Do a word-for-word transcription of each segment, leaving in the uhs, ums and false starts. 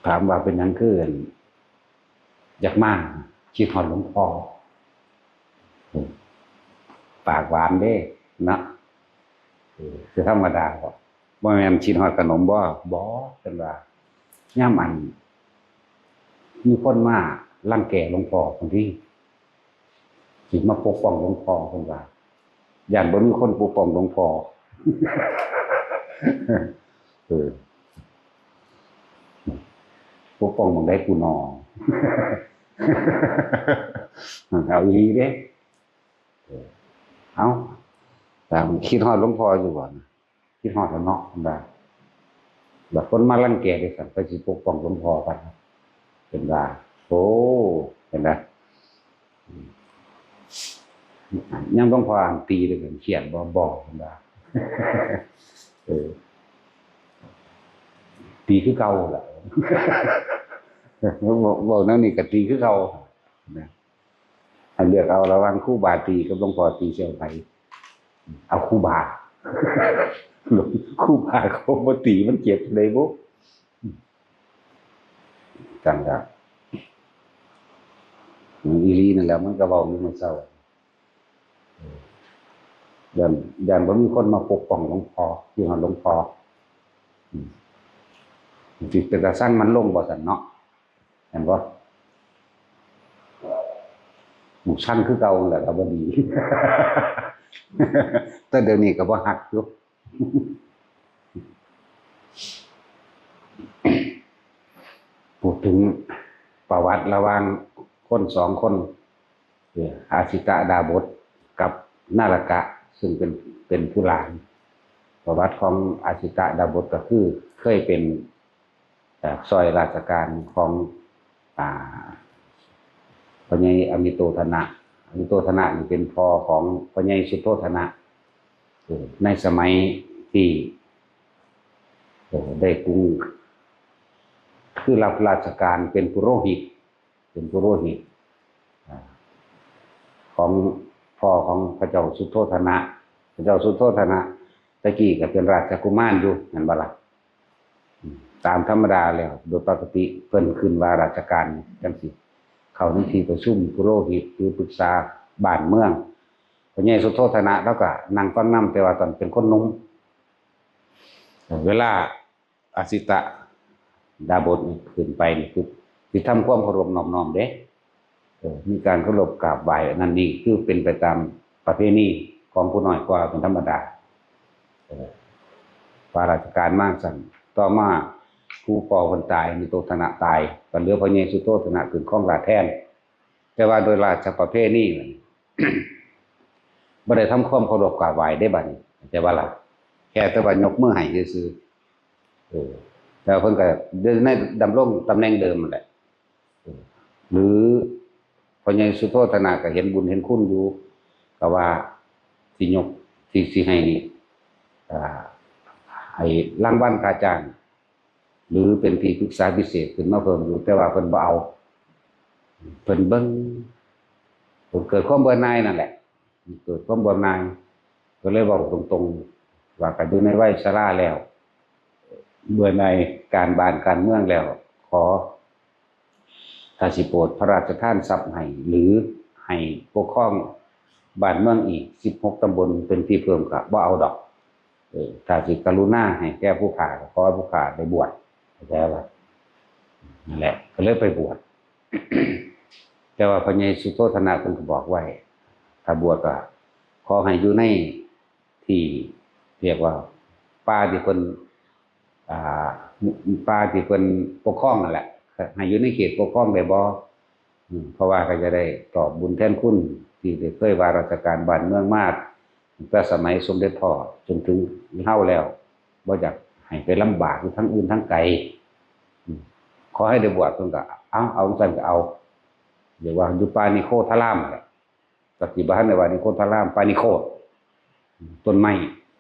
ถามว่าเป็นหยังคืออยากมา คิดฮอดหลวงพ่อ ปากหวานเด้เนาะ เออ คือธรรมดาบ่ บ่แม่นคิดฮอดขนมบ่ บ่ เพิ่นว่า ยามอัน มีคนมารังแกหลวงพ่อ บางที สิมาปกป้องหลวงพ่อ เพิ่นว่า ย่านบ่มีคนปกป้องหลวงพ่อ เออ ปกป้องหม่องใดกูหนอ เอาอีหลีเด้ เออ เอา แต่คิดฮอดหลวงพ่ออยู่บ่นะ คิดฮอดแล้วเนาะ เพิ่นว่า บัดคนมารังแกจั่งซั้น ไปสิปกป้องหลวงพ่อกัน เพิ่นว่า โอ้ เห็นบ่ ยามหลวงพ่ออันตีเลย เพิ่นเครียดบ่ บ่ เพิ่นว่า เออ ตีคือเก่าล่ะ เว้า เว้าแนวนี้ก็ตีคือเก่า นะ ให้เลือกเอาระหว่างครูบาตีกับหลวงพ่อตี สิเอาไผ เอาครูบา ครูบาเขาบ่ตีมันเจ็บเลยบุ จั่งก็ อีหลีนั่นแหละ มันก็เว้าอยู่มื้อเช้า ย่าน ย่านบ่มีคนมาปกป้องหลวงพ่อ อยู่หาหลวงพ่อ อืม สิเป็นตาซังมันลงบ่ซั่นเนาะ เห็นบ่ หมู่ซังคือเก่านั่นแหละ ก็บ่ดี แต่เดี๋ยวนี้ก็บ่ฮักอยู่ พูดถึงประวัติระหว่างคนสองคน คืออาสิตะดาบสกับนารกะ ซึ่งเป็น เป็นผู้หลาน ประวัติของอาสิตะดาบสก็คือเคยเป็น เอ่อ ซอยราชการของ อ่า พ่อใหญ่อมิโตธนะ อมิโตธนะนี่เป็นพ่อของพ่อใหญ่สุโธธนะ เออ ในสมัยที่ เออ ได้กรุง คือรับราชการเป็นปุโรหิต เป็นปุโรหิต อ่า ของพ่อของพระเจ้าสุโธธนะ พระเจ้าสุโธธนะตะกี้ก็เป็นราชกุมารอยู่ แม่นบ่ล่ะ อืม ตามธรรมดาแล้ว โดยปกติเพิ่นขึ้นว่าราชการจั่งซี้ เข้าในที่ประชุมปุโรหิต หรือปรึกษาบ้านเมือง พ่อใหญ่สุโธธนะลาวก็นั่งฟังนำ แต่ว่าตอนเป็นคนหนุ่ม เวลา อาสิตะดาบสนี่ขึ้นไปนี่คือสิทำความเคารพนอบน้อมเด้ เออ มีการเคารพกราบไหว้ อันนั้นนี่คือเป็นไปตามประเพณีของผู้น้อยกว่าเป็นธรรมดา เออ ว่าราชการมาซั่น ต่อมาผู้พ่อเพิ่นตาย อมิโตธนะตาย ก็เหลือพ่อใหญ่สุโธธนะขึ้นครองราชย์แทน แต่ว่าโดยราชประเพณีมัน บ่ได้ทำความเคารพกราบไหว้เด้บัดนี้ แต่ว่าล่ะ แค่แต่ว่ายกมือให้ซื่อๆ เออ แต่เพิ่นก็ในดำรงตำแหน่งเดิมนั่นแหละ เออ หรือพ่อใหญ่สุโธธนะก็เห็นบุญเห็นคุณอยู่ ก็ว่าสิยก สิ สิให้ อ่า ให้รางวัลค่าจ้าง หรือเป็นที่ปรึกษาพิเศษขึ้นมาเพิ่มอยู่ แต่ว่าเพิ่นบ่เอา เพิ่นเบิ่ง เพิ่นเกิดความเบื่อหน่ายนั่นแหละ เกิดความเบื่อหน่าย ก็เลยเว้าตรงๆ ว่าก็อยู่ในวัยชราแล้ว เบื่อหน่ายการบ้านการเมืองแล้ว ขอ ถ้าสิโปรดพระราชทานทรัพย์ให้ หรือให้ปกครองบ้านเมืองอีกสิบหกตำบลเป็นที่เพิ่มก็บ่เอาดอก เออ ถ้าสิกรุณาให้แก่ผู้ข้าก็ขอให้ผู้ข้าได้บวช เข้าใจบ่ นั่นแหละ ก็เลยไปบวช แต่ว่าพระเยซูโธทนะเพิ่นก็บอกไว้ ถ้าบวชก็ขอให้อยู่ในที่เรียกว่าป่าที่เพิ่น อ่า ป่าที่เพิ่นปกครองนั่นแหละ ให้อยู่ในเขตปกครองได้บ่ อืม เพราะว่าก็จะได้ตอบบุญแทนคุณที่ได้เคยว่าราชการบ้านเมืองมาตั้งแต่สมัยสมเด็จพ่อจนถึงเฮาแล้ว บ่อยากให้ไปลำบากอยู่ทางอื่นทางไกล อืม ขอให้ได้บวช เพิ่นก็ เอา เอาจั่งซั่นก็เอา เรียกว่าอยู่ป่านิโคธารามนั่นแหละ ก็สิบ่ทันได้ว่านิโคธาราม ป่านิโคธ ต้นไม้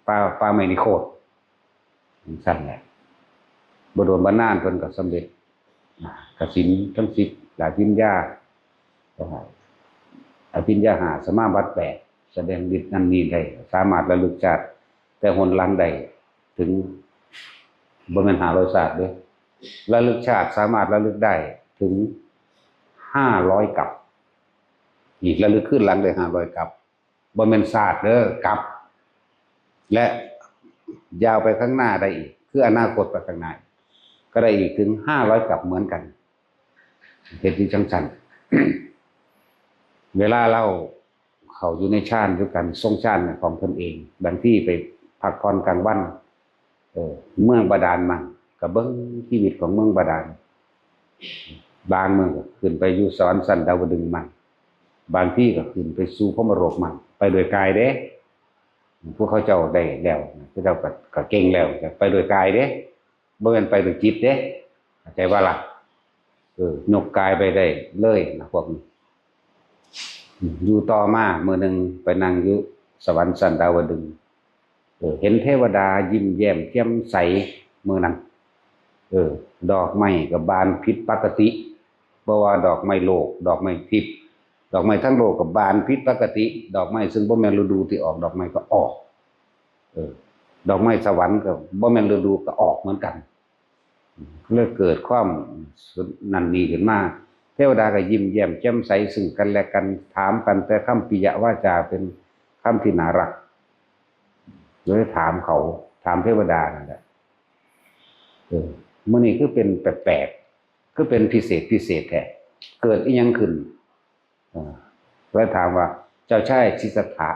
ป่า ป่าไม้นิโคธ จั่งซั่นแหละ บ่โดนบ่นานเพิ่นก็สำเร็จ อ่า กสิณทั้งสิบ อภิญญา อภิญญาห้า สมาบัติแปด แสดงฤทธิ์นั่นนี่ได้ สามารถระลึกชาติแต่หนหลังได้ ถึง บ่แม่นห้าร้อยชาติเด้ ระลึกชาติสามารถระลึกได้ถึงห้าร้อยกัป อีกระลึกคืนหลังได้ห้าร้อยกัป บ่แม่นชาติเด้อ กัป และยาวไปข้างหน้าได้อีก คืออนาคตไปข้างหน้า ก็ได้อีกถึงห้าร้อยกัปเหมือนกัน เฮ็ดอยู่จังซั่น เวลาเราเข้าอยู่ในฌานอยู่กัน ทรงฌานของเพิ่นเอง บางทีไปพักผ่อนกลางวัน เออ เมืองบาดาลมั่ง ก็เบิ่งชีวิตของเมืองบาดาล บางเมืองก็ขึ้นไปอยู่สวรรค์ชั้นดาวดึงส์มั่ง บางทีก็ขึ้นไปสู่พรหมโลกมั่ง ไปโดยกายเด้ พวกเขาเจ้าได้แล้ว พวกเจ้าก็ ก็เก่งแล้ว ไปโดยกายเด้ บ่แม่นไปโดยจิตเด้ เข้าใจบ่ล่ะ เออ ยกกายไปได้เลยนะพวกนี้ อยู่ต่อมามื้อหนึ่งไปนั่งอยู่สวรรค์ชั้นดาวดึงส์ เออ เห็นเทวดายิ้มแย้มแจ่มใสมื้อนั้น เออ ดอกไม้ก็บานผิดปกติ บ่ว่าดอกไม้โลก ดอกไม้ทิพย์ ดอกไม้ทั้งโลกก็บานผิดปกติ ดอกไม้ซึ่งบ่แม่นฤดูที่ออกดอกไม้ก็ออก เออ ดอกไม้สวรรค์ก็บ่แม่นฤดูก็ออกเหมือนกัน เลยเกิดความนั่นนี่ขึ้นมา เทวดาก็ยิ้มแย้มแจ่มใสซึ่งกันและกัน ถามกันแต่คำปิยวาจาเป็นคำที่น่ารัก เลยถามเขา ถามเทวดานั่นแหละ เออ มื้อนี้คือเป็นแปลกๆ คือเป็นพิเศษพิเศษแท้ เกิดอิหยังขึ้น เออ เลยถามว่า เจ้าชายสิทธัตถะ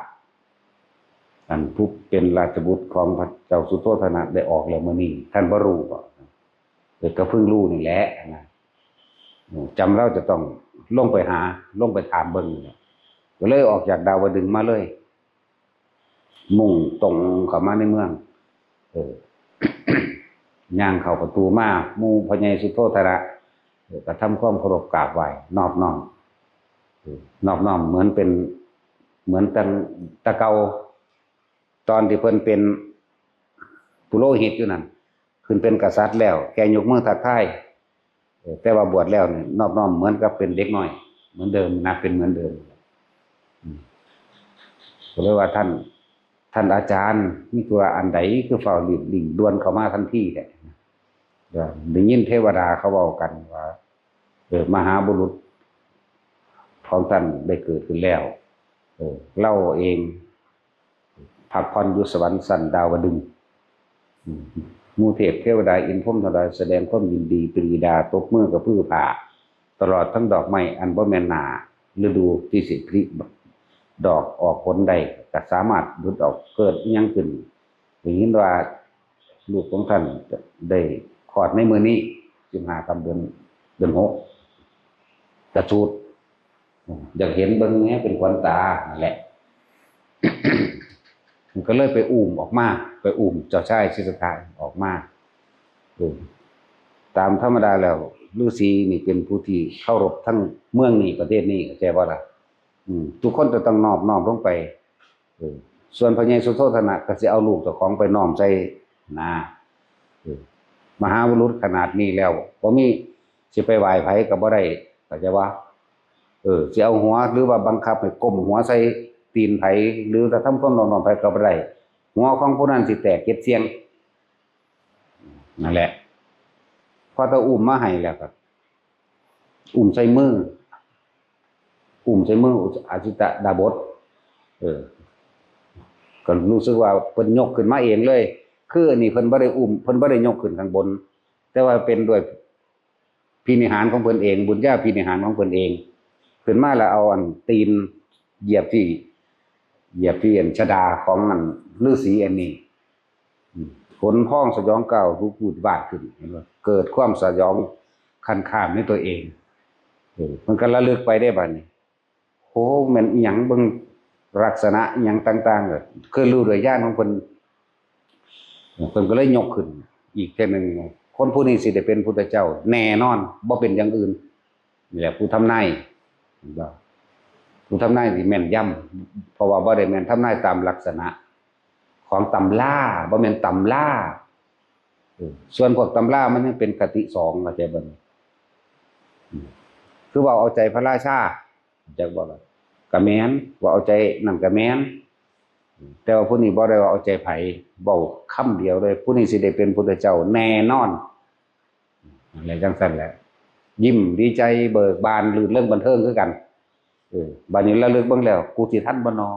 อันผู้เป็นราชบุตรของพระเจ้าสุโธทนะได้ออกแล้วมื้อนี้ ท่านบ่รู้บ่ เออ ก็เพิ่งรู้นี่แหละนะ เออ จำเราจะต้องลงไปหา ลงไปถามเบิ่งนี่แหละ ก็เลยออกจากดาวดึงส์มาเลย มุ่งตรงเข้ามาในเมือง เออ ย่างเข้าประตูมา หมู่พ่อใหญ่สุโธทนะ เออ ก็ทำความเคารพกราบไหว้ นอบน้อม เออ นอบน้อมเหมือนเป็น เหมือนตั้งแต่เก่า ตอนที่เพิ่นเป็นปุโรหิตอยู่นั่น ขึ้นเป็นกษัตริย์แล้ว แค่ยกมือทักทาย เออ แต่ว่าบวชแล้วนี่นอบน้อมเหมือนกับเป็นเด็กน้อย เหมือนเดิมนะ เป็นเหมือนเดิม อืม ก็เลยว่า ท่าน ท่านอาจารย์ มีธุระอันใด คือฟ้าวรีบเร่งด่วนเข้ามาทันทีแท้ เดี๋ยวได้ยินเทวดาเขาเว้ากันว่า เออ มหาบุรุษของท่านได้เกิดขึ้นแล้ว เออ เราเอง พักผ่อนอยู่สวรรค์ชั้นดาวดึงส์ อืม หมู่เทพเทวดาอินทร์พรหมทั้งหลายแสดงความยินดีปรีดา ตบมือกระพือผ้า ตลอดทั้งดอกไม้อันบ่แม่นหน้าฤดูที่สิผลิดอกออกผลได้ ก็สามารถหลุดออก เกิดอิหยังขึ้น ได้ยินว่าลูกของท่านได้คลอดในมื้อนี้ สิบห้าค่ำเดือน เดือนหก กระสูด อยากเห็นเบิ่งแหน่เป็นขวัญตานั่นแหละ มันก็เลยไปอุ้มออกมา ไปอุ้มเจ้าชายสิทธัตถะออกมา เออ ตามธรรมดาแล้วฤาษีนี่เป็นผู้ที่เคารพทั้งเมืองนี้ประเทศนี้ เข้าใจบ่ล่ะ อืม ทุกคนจะต้องนอบน้อมลงไป เออ ส่วนพระใหญ่สุโธทนะก็สิเอาลูกเจ้าของไปน้อมใส่นะ เออ มหาบุรุษขนาดนี้แล้ว บ่มีสิไปไหว้ไผก็บ่ได้ เข้าใจบ่ เออ สิเอาหัวหรือว่าบังคับให้ก้มหัวใส่ตีนไผ หรือจะทำความนอบน้อมไผก็บ่ได้ หัวของผู้นั้นสิแตกเจ็ดเสี้ยง นั่นแหละ พอตะอุ้มมาให้แล้วก็ อุ้มใส่มือ อุ้มใส่มืออสิตดาบส เออ ก็รู้สึกว่าเพิ่นยกขึ้นมาเองเลย คืออันนี้เพิ่นบ่ได้อุ้ม เพิ่นบ่ได้ยกขึ้นข้างบน แต่ว่าเป็นด้วยพินิหารของเพิ่นเอง บุญญาพินิหารของเพิ่นเอง ขึ้นมาแล้วเอาอันตีนเหยียบที่ เหยียบที่อันชดาของอันฤาษีอันนี้ อืม ขนพองสยองก้าวลุกวูดวาดขึ้น เห็นบ่ เกิดความสยองคันคามในตัวเอง เออ มันก็ระลึกไปได้บัดนี้ โห แม่นอิหยัง เบิ่งลักษณะอิหยังต่างๆ ก็คือรู้ด้วยญาณของเพิ่น เพิ่นก็เลยยกขึ้นอีกเทื่อหนึ่ง คนผู้นี้สิได้เป็นพุทธเจ้าแน่นอน บ่เป็นอย่างอื่น นี่แหละผู้ทำนาย เห็นบ่ ผู้ทำนายที่แม่นยำ เพราะว่าบ่ได้แม่นทำนายตามลักษณะของตำรา บ่แม่นตำรา เออ ส่วนพวกตำรามันยังเป็นคติสอง เข้าใจบ่นี่ อืม คือเว้าเอาใจพระราชา จักบ่ล่ะ ก็แม่น เว้าเอาใจนั่นก็แม่น แต่ว่าผู้นี้บ่ได้ว่าเอาใจไผ เว้าคำเดียวเลย ผู้นี้สิได้เป็นพุทธเจ้าแน่นอน อะไรจังซั่นแหละ ยิ้มดีใจเบิกบานรื่นเริงบันเทิงคือกัน เออ บัดนี้ระลึกเบิ่งแล้ว กูสิทันบ่นอ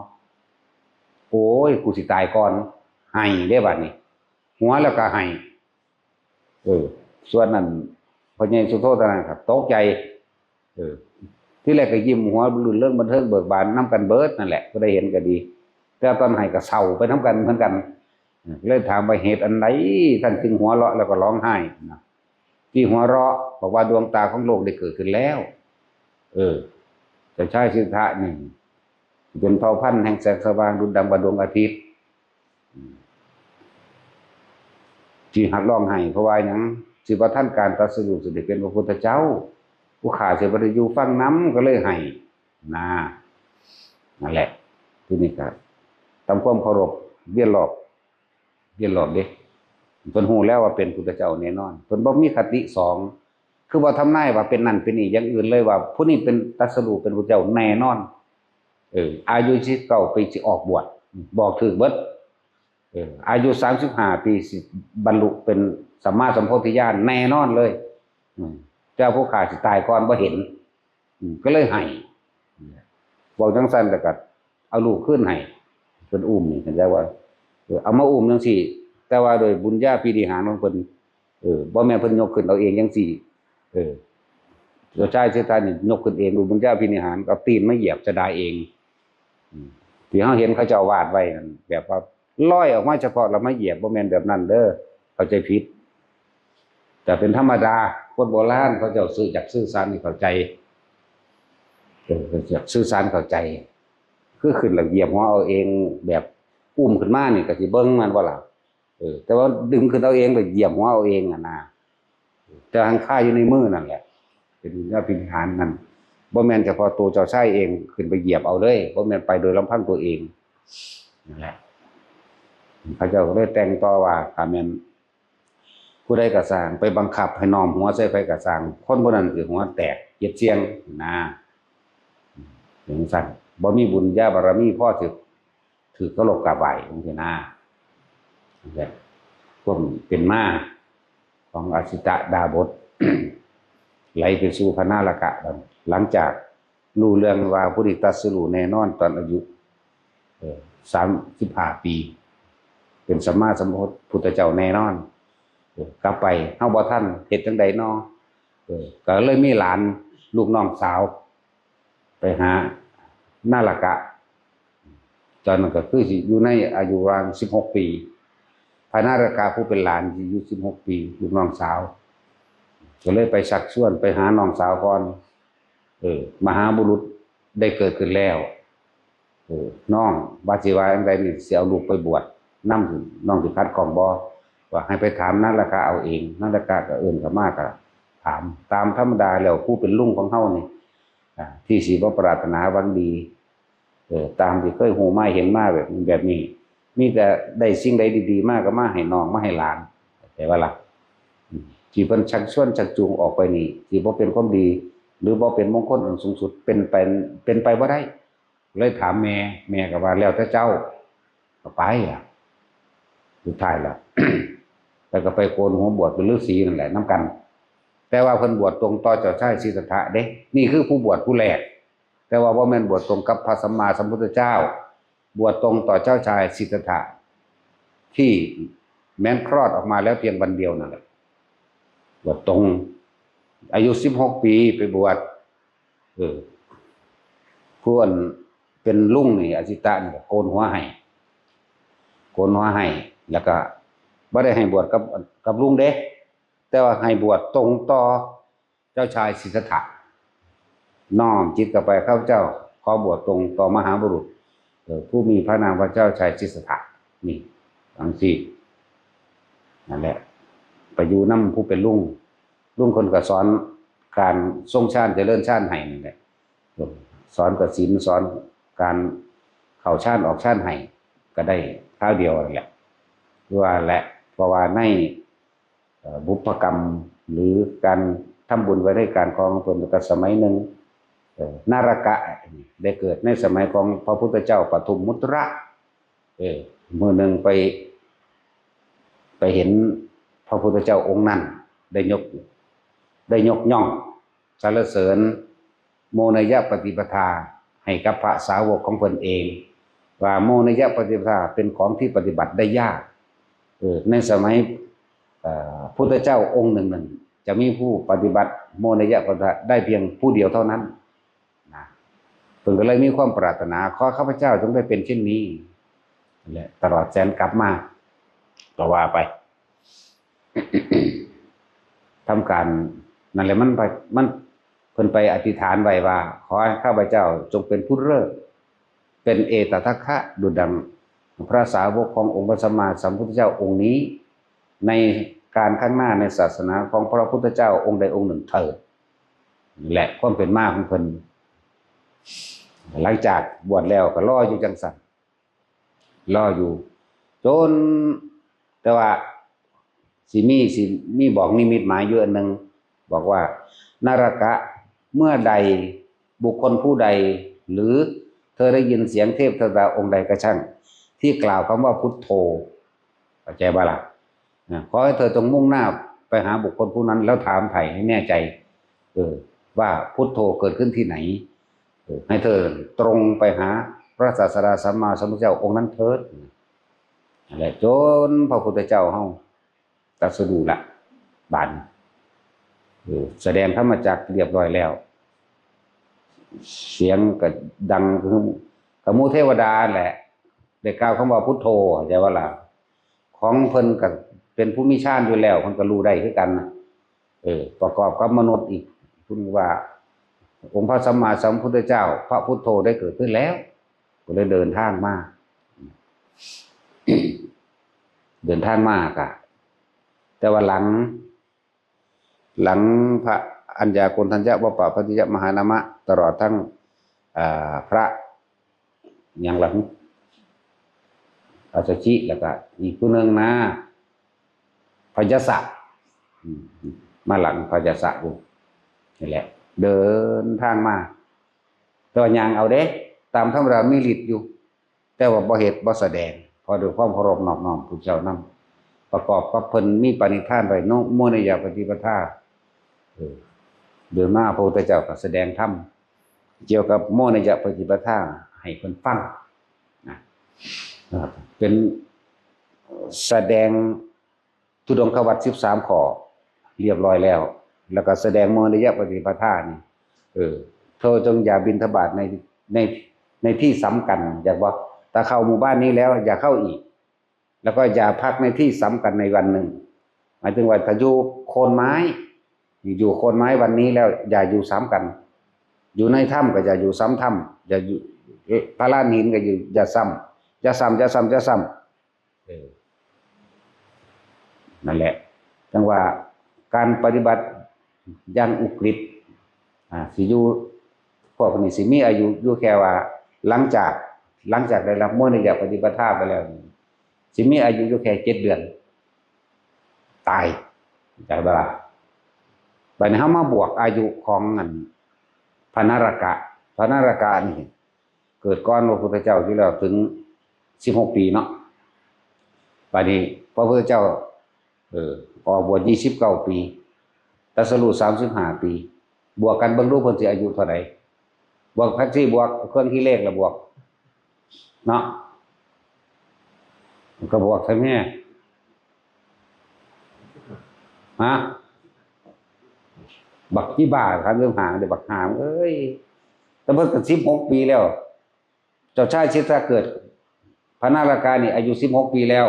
โอ้ย กูสิตายก่อน ไห้เด้บัดนี้ หัวแล้วก็ไห้ เออ ส่วนนั้น พ่อใหญ่สุโธทนั้นครับ ตกใจ เออ ที่แรกก็ยิ้มหัวรื่นเริงบันเทิงเบิกบานนำกันเบิดนั่นแหละ ผู้ใดเห็นก็ดี แต่ตอนไห้ก็เศร้าไปนำกันเหมือนกัน เออ เลยถามว่าเหตุอันใดท่านจึงหัวเราะแล้วก็ร้องไห้นะ ที่หัวเราะบอกว่าดวงตาของโลกได้เกิดขึ้นแล้ว เออ เจ้าชายสิทธัตถะนี่ เป็นเผ่าพันธุ์แห่งแสงสว่างดุจดังกว่าดวงอาทิตย์ อืม ที่หัดร้องไห้ เพราะว่าหยัง สิบ่ทันการตรัสรู้ สิได้เป็นพระพุทธเจ้า ผู้ข้าสิบ่ได้อยู่ฟังนำ ก็เลยไห้ นะ นั่นแหละ ทีนี้ก็ทำความเคารพ เวียนรอบ เวียนรอบเด้ เพิ่นฮู้แล้วว่าเป็นพุทธเจ้าแน่นอน เพิ่นบ่มีคติสอง คือบ่ทำนายว่าเป็นนั่นเป็นนี่อย่างอื่นเลยว่า ผู้นี้เป็นตรัสรู้เป็นพุทธเจ้าแน่นอน เออ อายุสิบเก้าปีสิออกบวช บอกถืกเบิด เออ อายุสามสิบห้าปีสิบรรลุเป็นสัมมาสัมโพธิญาณแน่นอนเลย อืม แต่ผู้ข้าสิตายก่อนบ่เห็น อืม ก็เลยไห้ เว้าจังซั่นแล้วก็เอาลูกคืนให้ เพิ่นอุ้มนี่ เข้าใจว่า เออ เอามาอุ้มจังซี่ แต่ว่าโดยบุญญาภินิหารของเพิ่น เออ บ่แม่นเพิ่นยกขึ้นเอาเองจังซี่ เออ เจ้าชายสิทธัตถะนี่ยกขึ้นเองโดยบุญญาภินิหาร เอาตีนมาเหยียบจะได้เอง อืม ที่เฮาเห็นเขาเจ้าวาดไว้นั่น แบบว่าลอยออกมาเฉพาะแล้วมาเหยียบ บ่แม่นแบบนั้นเด้อ เข้าใจผิด แต่เป็นธรรมดา คนโบราณเขาเจ้าสื่อ อยากสื่อสารให้เข้าใจ เออ อยากสื่อสารเข้าใจ คือขึ้นแล้วเหยียบหัวเอาเอง แบบอุ้มขึ้นมานี่ก็สิเบิ่งแม่นบ่ล่ะ เออ แต่ว่าดึงขึ้นเอาเองแล้วเหยียบหัวเอาเองอะนะ แต่หังคาอยู่ในมือนั่นแหละ เป็นวิญญาณพิหารนั่น บ่แม่นเฉพาะตัวเจ้าชายเองขึ้นไปเหยียบเอาเลย บ่แม่นไปโดยลำพังตัวเอง นั่นแหละ เขาเจ้าก็เลยแต่งต่อว่า ถ้าแม่นผู้ใดก็ซ่าง ไปบังคับให้น้อมหัวใส่ไผก็ซ่าง คนผู้นั้นสิหัวแตกเจ็ดเสี้ยงนะ จังซั่น บ่มีบุญญาบารมีพอสิถือเคารพกราบไหว้จังซี้นะ นั่นแหละ ความเป็นมาของอสิตดาบส ไหลไปสู่พระนรกะ หลังจากรู้เรื่องว่าผู้นี้ตรัสรู้แน่นอนตอนอายุ เอ่อ สามสิบห้าปี เป็นสัมมาสัมพุทธเจ้าแน่นอน เอ่อ กลับไป เฮาบ่ทัน เฮ็ดจั่งใดน้อ เอ่อ ก็เลยมีหลานลูกน้องสาว ไปหานาลกะ ตอนนั้นก็คือสิอยู่ในอายุประมาณสิบหกปี พระนาลกะผู้เป็นหลานสิอายุสิบหกปี ลูกน้องสาว ก็เลยไปชักชวนไปหาน้องสาวก่อน เออ มหาบุรุษได้เกิดขึ้นแล้ว เออ น้องว่าสิว่าจั่งใดนี่ สิเอาลูกไปบวชนำ น้องสิขัดข้องบ่ ว่าให้ไปถามนาลกะเอาเอง นาลกะก็เอิ้นเข้ามาก็ถาม ตามธรรมดาแล้วผู้เป็นลุงของเฮานี่ อ่า ที่สิบ่ปรารถนาหวังดี เออ ตามที่เคยฮู้มาเห็นมาแบบ แบบนี้ มีแต่ได้สิ่งใดดีๆมาก็มาให้น้องมาให้หลาน เข้าใจบ่ล่ะ อืม ที่เพิ่นชักชวนชักจูงออกไปนี่ ที่บ่เป็นความดี หรือบ่เป็นมงคลอันสูงสุด เป็นไป เป็นไปบ่ได้ เลยถามแม่ แม่ก็ว่าแล้วแต่เจ้า ก็ไปล่ะ สุดท้ายล่ะ แล้วก็ไปโกนหัวบวชเป็นฤาษีนั่นแหละนำกัน แต่ว่าเพิ่นบวชตรงต่อเจ้าชายสิทธัตถะเด้ นี่คือผู้บวชผู้แรก แต่ว่าบ่แม่นบวชตรงกับพระสัมมาสัมพุทธเจ้า บวชตรงต่อเจ้าชายสิทธัตถะ ที่แม้นคลอดออกมาแล้วเพียงวันเดียวนั่นแหละ บวชตรง อายุสิบหกปีไปบวช เออ ผู้อันเป็นลุงนี่ อสิตะนี่ก็โกนหัวให้ โกนหัวให้ แล้วก็บ่ได้ให้บวชกับ กับลุงเด้ แต่ว่าให้บวชตรงต่อเจ้าชายสิทธัตถะ น้อมจิตเข้าไป ข้าพเจ้าขอบวชตรงต่อมหาบุรุษ เอ่อ ผู้มีพระนามว่าเจ้าชายสิทธัตถะ นี่ จังซี่ นั่นแหละ ไปอยู่นำผู้เป็นลุง ลุงเพิ่นก็สอนการทรงฌานเจริญฌานให้นั่นแหละ สอนกสิณ สอนการเข้าฌานออกฌานให้ ก็ได้คราวเดียวนั่นแหละ คือว่าแหละ เพราะว่าใน เอ่อ บุพกรรม หรือการทำบุญไว้ในการครองของเพิ่น ก็สมัยหนึ่ง เอ่อ นาลกะได้เกิดในสมัยของพระพุทธเจ้าปทุมมุตระ เออ มื้อหนึ่งไป ไปเห็นพระพุทธเจ้าองค์นั้น ได้ยก ได้ยกย่องสรรเสริญ โมนยปฏิปทาให้กับพระสาวกของเพิ่นเอง ว่าโมนยปฏิปทาเป็นของที่ปฏิบัติได้ยาก เออ ในสมัย เอ่อ พุทธเจ้าองค์หนึ่งหนึ่ง จะมีผู้ปฏิบัติโมนยปฏิปทาได้เพียงผู้เดียวเท่านั้นนะ เพิ่นก็เลยมีความปรารถนา ขอข้าพเจ้าจงได้เป็นเช่นนี้นั่นแหละ ตลอดแสนกลับมา ก็ว่าไป ทำการนั่นแหละ มันไป มัน เพิ่นไปอธิษฐานไว้ว่า ขอให้ข้าพเจ้าจงเป็นผู้เลิศ เป็นเอตทัคคะ ดุจดังพระสาวกขององค์พระสัมมาสัมพุทธเจ้าองค์นี้ ในการข้างหน้าในศาสนาของพระพุทธเจ้าองค์ใดองค์หนึ่งเถิด นี่แหละความเป็นมาของเพิ่น หลังจากบวชแล้วก็รออยู่จังซั่น รออยู่ จน แต่ว่าสิมี สิมีบอกนิมิตหมายอยู่อันหนึ่ง บอกว่า นรกะ เมื่อใดบุคคลผู้ใด หรือเธอได้ยินเสียงเทพเทวดาองค์ใดก็ช่าง ที่กล่าวคำว่าพุทโธ เข้าใจบ่ล่ะ นะ ขอให้เธอจงมุ่งหน้าไปหาบุคคลผู้นั้น แล้วถามไถ่ให้แน่ใจ เออ ว่าพุทโธเกิดขึ้นที่ไหน เออ ให้เธอตรงไปหาพระศาสดาสัมมาสัมพุทธเจ้าองค์นั้นเถิด นั่นแหละ จนพระพุทธเจ้าเฮาตรัสรู้ละ บาดนี้ เออ แสดงธรรมจักรเรียบร้อยแล้ว เสียงก็ดังคือกับหมู่เทวดาแหละ ได้กล่าวคำว่าพุทโธ เข้าใจบ่ล่ะ ของเพิ่นก็เป็นผู้มีฌานอยู่แล้ว เพิ่นก็รู้ได้คือกันนะ เออ ประกอบกับมนุษย์อีก เพิ่นว่า องค์พระสัมมาสัมพุทธเจ้า พระพุทโธได้เกิดขึ้นแล้ว ก็เลยเดินทางมา เดินทางมากะ แต่ว่าหลัง หลังพระอัญญาโกณฑัญญะ วัปปะพัตติยะ มหานามะ ตลอดทั้ง อ่า พระ หยังล่ะ อัสสชิ แล้วก็อีกผู้หนึ่งนะ พยัสสะ อืม มาหลังพยัสสะอยู่ นี่แหละ เดินทางมา แต่ว่าย่างเอาเด้ ตามธรรมดามีฤทธิ์อยู่ แต่ว่าบ่เฮ็ดบ่แสดง เพราะด้วยความเคารพนอบน้อมพุทธเจ้านำ ประกอบกับเพิ่นมีปณิธานไว้เนาะ โมนยปฏิปทา เออ เดินมาพระพุทธเจ้าก็แสดงธรรม เกี่ยวกับโมนยปฏิปทาให้เพิ่นฟังนะ เอ่อ เป็นแสดงธุดงควัตรสิบสามข้อเรียบร้อยแล้ว แล้วก็แสดงโมนยปฏิปทานี่ เออ เธอจงอย่าบิณฑบาตใน ใน ในที่สำคัญ อยากบอก ถ้าเข้าหมู่บ้านนี้แล้วอย่าเข้าอีก แล้วก็อย่าพักในที่สำคัญในวันหนึ่ง หมายถึงว่าถ้าอยู่โคนไม้ อยู่โคนไม้วันนี้แล้วอย่าอยู่สำคัญ อยู่ในถ้ำก็อย่าอยู่สำถ้ำ อย่าอยู่ เอ๊ะ พระลานหินก็อยู่ อย่าสำ อย่าสำ อย่าสำ อย่าสำ เออ นั่นแหละ จังว่าการปฏิบัติอย่างอุกฤษ อ่า สิอยู่ พวกนี้สิมีอายุอยู่แค่ว่า หลังจาก หลังจากได้รับโมนยปฏิปทาไปแล้วนี่ สิมีอายุอยู่แค่เจ็ดเดือน ตาย เข้าใจบ่ล่ะ บัดนี้เฮามาบวกอายุของอัน พระนรกะ พระนรกะนี่ เกิดก่อนพระพุทธเจ้าอยู่แล้วถึงสิบหกปีเนาะ บัดนี้พระพุทธเจ้า เออ ออกบวชยี่สิบเก้าปี ตรัสรู้สามสิบห้าปี บวกกันเบิ่งดูเพิ่นสิอายุเท่าใด บวกแท็กซี่ บวกเครื่องคิดเลขแล้วบวก เนาะ มันก็บวกใช่ไหม ฮะ บักขี้บ้า สามสิบห้า เดี๋ยวบักหามเอ้ย แต่เพิ่นก็สิบหกปีแล้ว เจ้าชายสิทธัตถะเกิด พระนรกานี่อายุสิบหกปีแล้ว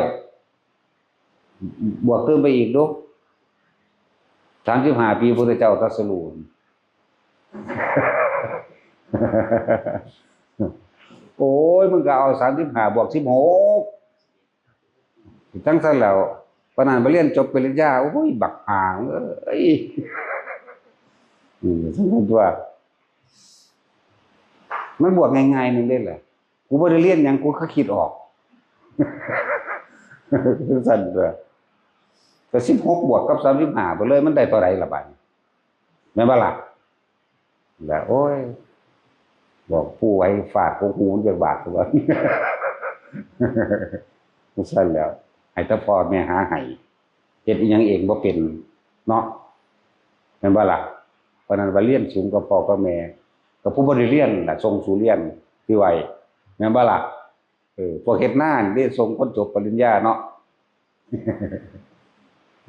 บวกเพิ่มไปอีกดู สามสิบห้าปีพุทธเจ้าตรัสรู้ โอ้ย มึงก็เอาสามสิบห้าบวกสิบหก ทั้งซั่นแล้ว ปานนั้นไปเรียนจบปริญญา โอ้ย บักหามเอ้ย อืม ซั่นตัว มันบวกง่ายๆ นึงเด้แหละ กูบ่ได้เรียนหยัง กูก็คิดออก ซั่นตัว ก็สิบหกบวกกับสามสิบห้าไปเลย มันได้เท่าใดล่ะบัดนี้ แม่นบ่ล่ะ แล้ว โอ้ย บอกปู่ไว้ฝากของหูจักบาทตัว จั่งซั้นแหล้ว ให้แต่พ่อแม่หาให้ เฮ็ดอิหยังเองบ่เป็นเนาะ แม่นบ่ล่ะ เพราะนั้นว่าเรียนสูงกว่าพ่อกว่าแม่ ก็ผู้บ่ได้เรียนน่ะส่งสู่เรียน ที่ไว้ แม่นบ่ล่ะ เออ พวกเฮ็ดนานี่เด้ส่งคนจบปริญญาเนาะ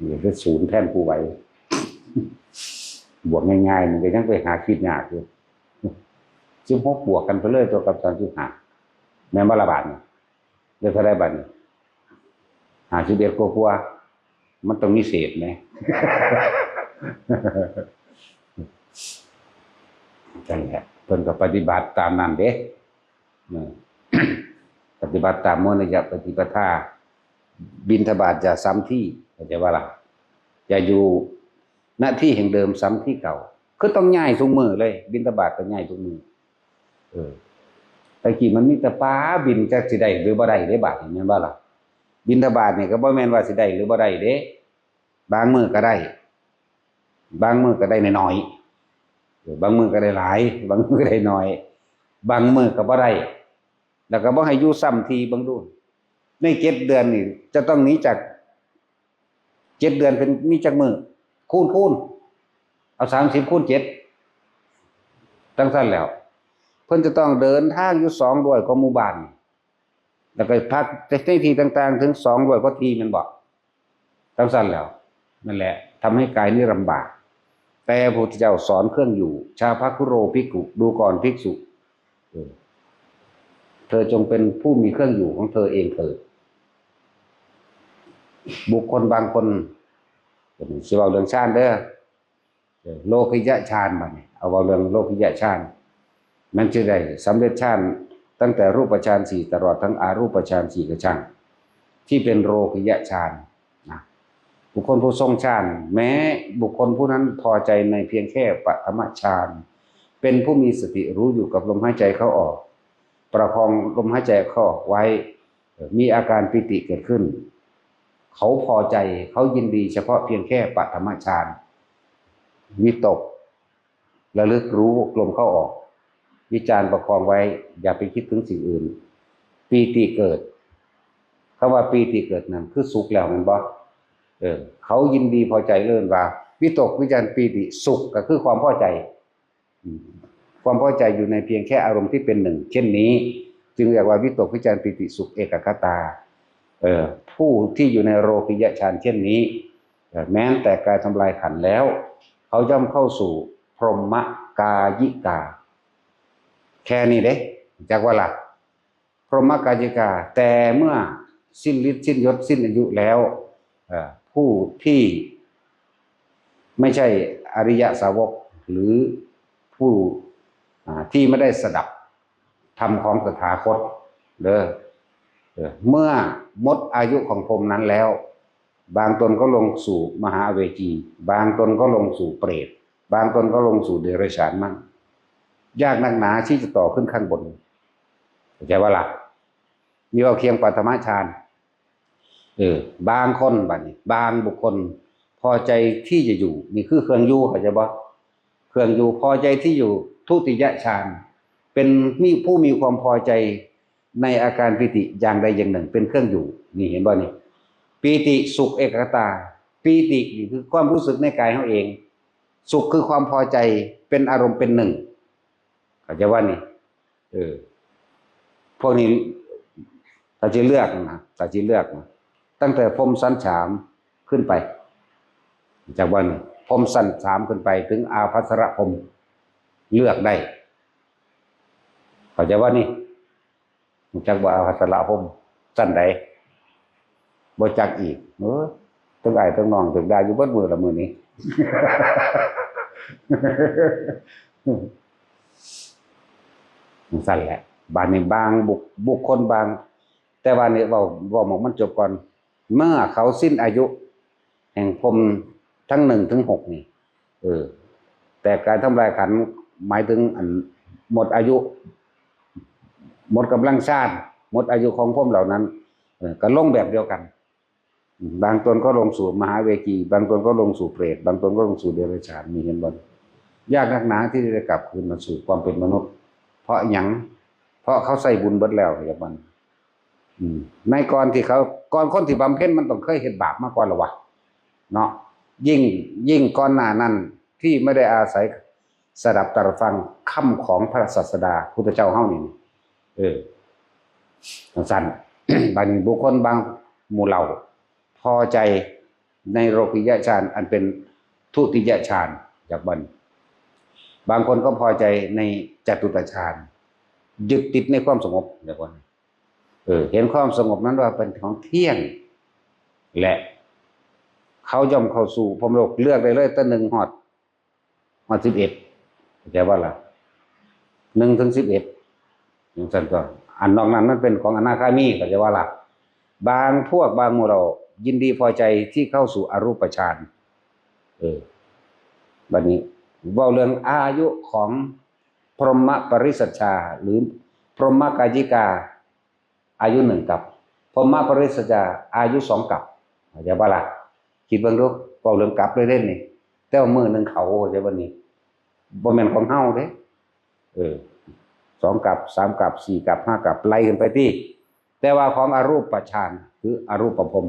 นี่คือศูนย์แทนผู้ไหว บวกง่ายๆ มันก็ยังไปหาคิดยากอยู่ สิบหก บวกกันไปเลยตัวกับ สามสิบห้า แม่นบ่ล่ะบาดนี้ ได้เท่าใดบาดนี้ ห้าสิบเอ็ด กว่าๆ มันต้องมีเศษแหม จั่งซั้นแหละ เพิ่นก็ปฏิบัติตามนั้นเด้ เออ ปฏิบัติตามโมนยปฏิปทา บิณฑบาตอย่าซ้ำที่ เข้าใจบ่ล่ะ อย่าอยู่ ณ ที่แห่งเดิมซ้ำที่เก่า คือต้องย้ายทุกมื้อเลย บิณฑบาตก็ย้ายทุกมื้อ เออ แต่กี้มันมีแต่ปลาบิน จักสิได้หรือบ่ได้เด้ บาดนี้ แม่นบ่ล่ะ บิณฑบาตนี่ก็บ่แม่นว่าสิได้หรือบ่ได้เด้ บางมื้อก็ได้ บางมื้อก็ได้น้อยๆ เออ บางมื้อก็ได้หลาย บางมื้อก็ได้น้อย บางมื้อก็บ่ได้ แล้วก็บ่ให้อยู่ซ้ำที่ เบิ่งดู ในเจ็ดเดือนนี่จะต้องหนีจาก เจ็ดเดือนเป็น มีจักมื้อ คูณ คูณ เอา สามสิบ คูณ เจ็ด จั่งซั้นแหล้ว เพิ่นจะต้องเดินทางอยู่ สองร้อย กว่าหมู่บ้าน แล้วก็พักในที่ต่างๆ ถึง สองร้อย กว่าที่ แม่นบ่ จั่งซั้นแหล้ว นั่นแหละ ทำให้กายนี้ลำบาก แต่พระพุทธเจ้าสอนเครื่องอยู่ ชาพคุโรภิกขุ ดูก่อนภิกษุ เออ เธอจงเป็นผู้มีเครื่องอยู่ของเธอเองเถิด บุคคลบางคน สิเว้าเรื่องฌานเด้อ เออ โลกิยฌาน บัดนี้ เอาเว้าเรื่องโลกิยฌาน มันจะได้สำเร็จฌาน ตั้งแต่รูปฌานสี่ ตลอดทั้งอรูปฌานสี่ก็ช่าง ที่เป็นโลกิยฌานนะ บุคคลผู้ทรงฌาน แม้บุคคลผู้นั้นพอใจในเพียงแค่ปฐมฌาน เป็นผู้มีสติรู้อยู่กับลมหายใจเข้าออก ประคองลมหายใจเข้าออกไว้ เอ่อ มีอาการปีติเกิดขึ้น เขาพอใจ เขายินดีเฉพาะเพียงแค่ปฐมฌาน วิตก ระลึกรู้ลมเข้าออก วิจารประคองไว้ อย่าไปคิดถึงสิ่งอื่น ปีติเกิด คำว่าปีติเกิดนั่นคือสุขแล้วแม่นบ่ เออ เขายินดีพอใจ เอิ้นว่า วิตกวิจารปีติสุขก็คือความพอใจ อืม ความพอใจอยู่ในเพียงแค่อารมณ์ที่เป็นหนึ่ง เช่นนี้ จึงเรียกว่าวิตกวิจารปีติสุขเอกัคคตา เอ่อ ผู้ที่อยู่ในโลกิยฌานเช่นนี้ เอ่อ แม้แต่กายทำลายขันธ์แล้ว เขาย่อมเข้าสู่พรหมกายิกา แค่นี้เด้ จักว่าล่ะ พรหมกายิกา แต่เมื่อสิ้นฤทธิ์สิ้นยศสิ้นอายุแล้ว เอ่อ ผู้ที่ไม่ใช่อริยสาวก หรือผู้อ่าที่ไม่ได้สดับธรรมของตถาคตเด้อ เอ่อ เมื่อหมดอายุของพรหมนั้นแล้ว บางตนก็ลงสู่มหาเวจี บางตนก็ลงสู่เปรต บางตนก็ลงสู่เดรัจฉานมั่ง ยากนักหนาที่จะต่อขึ้นข้างบน เข้าใจว่าล่ะ นี่เว้าเพียงปฐมฌาน เออ บางคนบัดนี้ บางบุคคล พอใจที่จะอยู่ นี่คือเครื่องอยู่ เข้าใจบ่ เครื่องอยู่ พอใจที่อยู่ทุติยฌาน เป็นมีผู้มีความพอใจในอาการปีติอย่างใดอย่างหนึ่งเป็นเครื่องอยู่ นี่เห็นบ่นี่ ปีติสุขเอกัคคตา ปีตินี่คือความรู้สึกในกายเขาเอง สุขคือความพอใจเป็นอารมณ์เป็นหนึ่ง เข้าใจว่านี่ เออ พวกนี้ ถ้าจะเลือกนะ ถ้าจะเลือกนะ ตั้งแต่พรหมชั้นสามขึ้นไป จากว่านี่ พรหมชั้นสามขึ้นไปถึงอาภัสสรพรหม เลือกได้ เข้าใจว่านี่ รู้จักบ่ อาภัสสรพรหม ชั้นใด บ่จักอีก เออ ตึงอ้ายตึงน้องตึงด่าอยู่เบิดมื้อละมื้อนี้ จั่งซั้นแหละ บาดนี้บางบุค- บุคคลบาง แต่ว่านี่เว้า- เว้าหม่องมันจบก่อน เมื่อเขาสิ้นอายุแห่งพรหมทั้งหนึ่งถึงหกนี่ เออ แต่การทำลายขันธ์หมายถึงอันหมดอายุ หมดกำลังฌาน หมดอายุของพรหมเหล่านั้น เออ ก็ลงแบบเดียวกัน บางตนก็ลงสู่มหาเวจี บางตนก็ลงสู่เปรต บางตนก็ลงสู่เดรัจฉาน มีเห็นบ่ ยากนักหนาที่จะกลับคืนมาสู่ความเป็นมนุษย์ เพราะหยัง เพราะเขาใส่บุญเบิดแล้ว อย่างมัน อืม ในก่อนที่เขา ก่อนคนที่บำเพ็ญมันต้องเคยเฮ็ดบาปมาก่อนแล้ววะ เนาะ ยิ่ง ยิ่งก่อนหน้านั้นที่ไม่ได้อาศัยสดับตรับฟังคำของพระศาสดาพุทธเจ้าเฮานี่ เออ จั่งซั้น บาดนี้บุคคลบางหมู่เหล่า พอใจในโลกิยฌานอันเป็นทุติยฌาน จากบัดนี้ บางคนก็พอใจในจตุตฌาน ยึดติดในความสงบ จากบัดนี้ เออ เห็นความสงบนั้นว่าเป็นของเที่ยง และเขาย่อมเข้าสู่พรหมโลก เลือกได้เลย ตั้งหนึ่งฮอด ฮอดสิบเอ็ด เข้าใจบ่ล่ะ หนึ่งถึงสิบเอ็ด จั่งซั้นตั๊ว อันนอกนั้นมันเป็นของอนาคามี เข้าใจบ่ล่ะ บางพวกบางหมู่เหล่ายินดีพอใจที่เข้าสู่อรูปฌาน เออ บัดนี้เว้าเรื่องอายุของพรหมปริสัชชา หรือพรหมกายิกา อายุหนึ่งกัป พรหมปริสัชชา อายุสองกัป เข้าใจบ่ล่ะ คิดเบิ่งดู เว้าเรื่องกัปเลยเด้นี่ แต่ว่ามื้อหนึ่งเขา เข้าใจบ่นี่ บ่แม่นของเฮาเด้ เออ สองกัป สามกัป สี่กัป ห้ากัป ไล่ขึ้นไปติ แต่ว่าของอรูปฌาน คืออรูปพรหม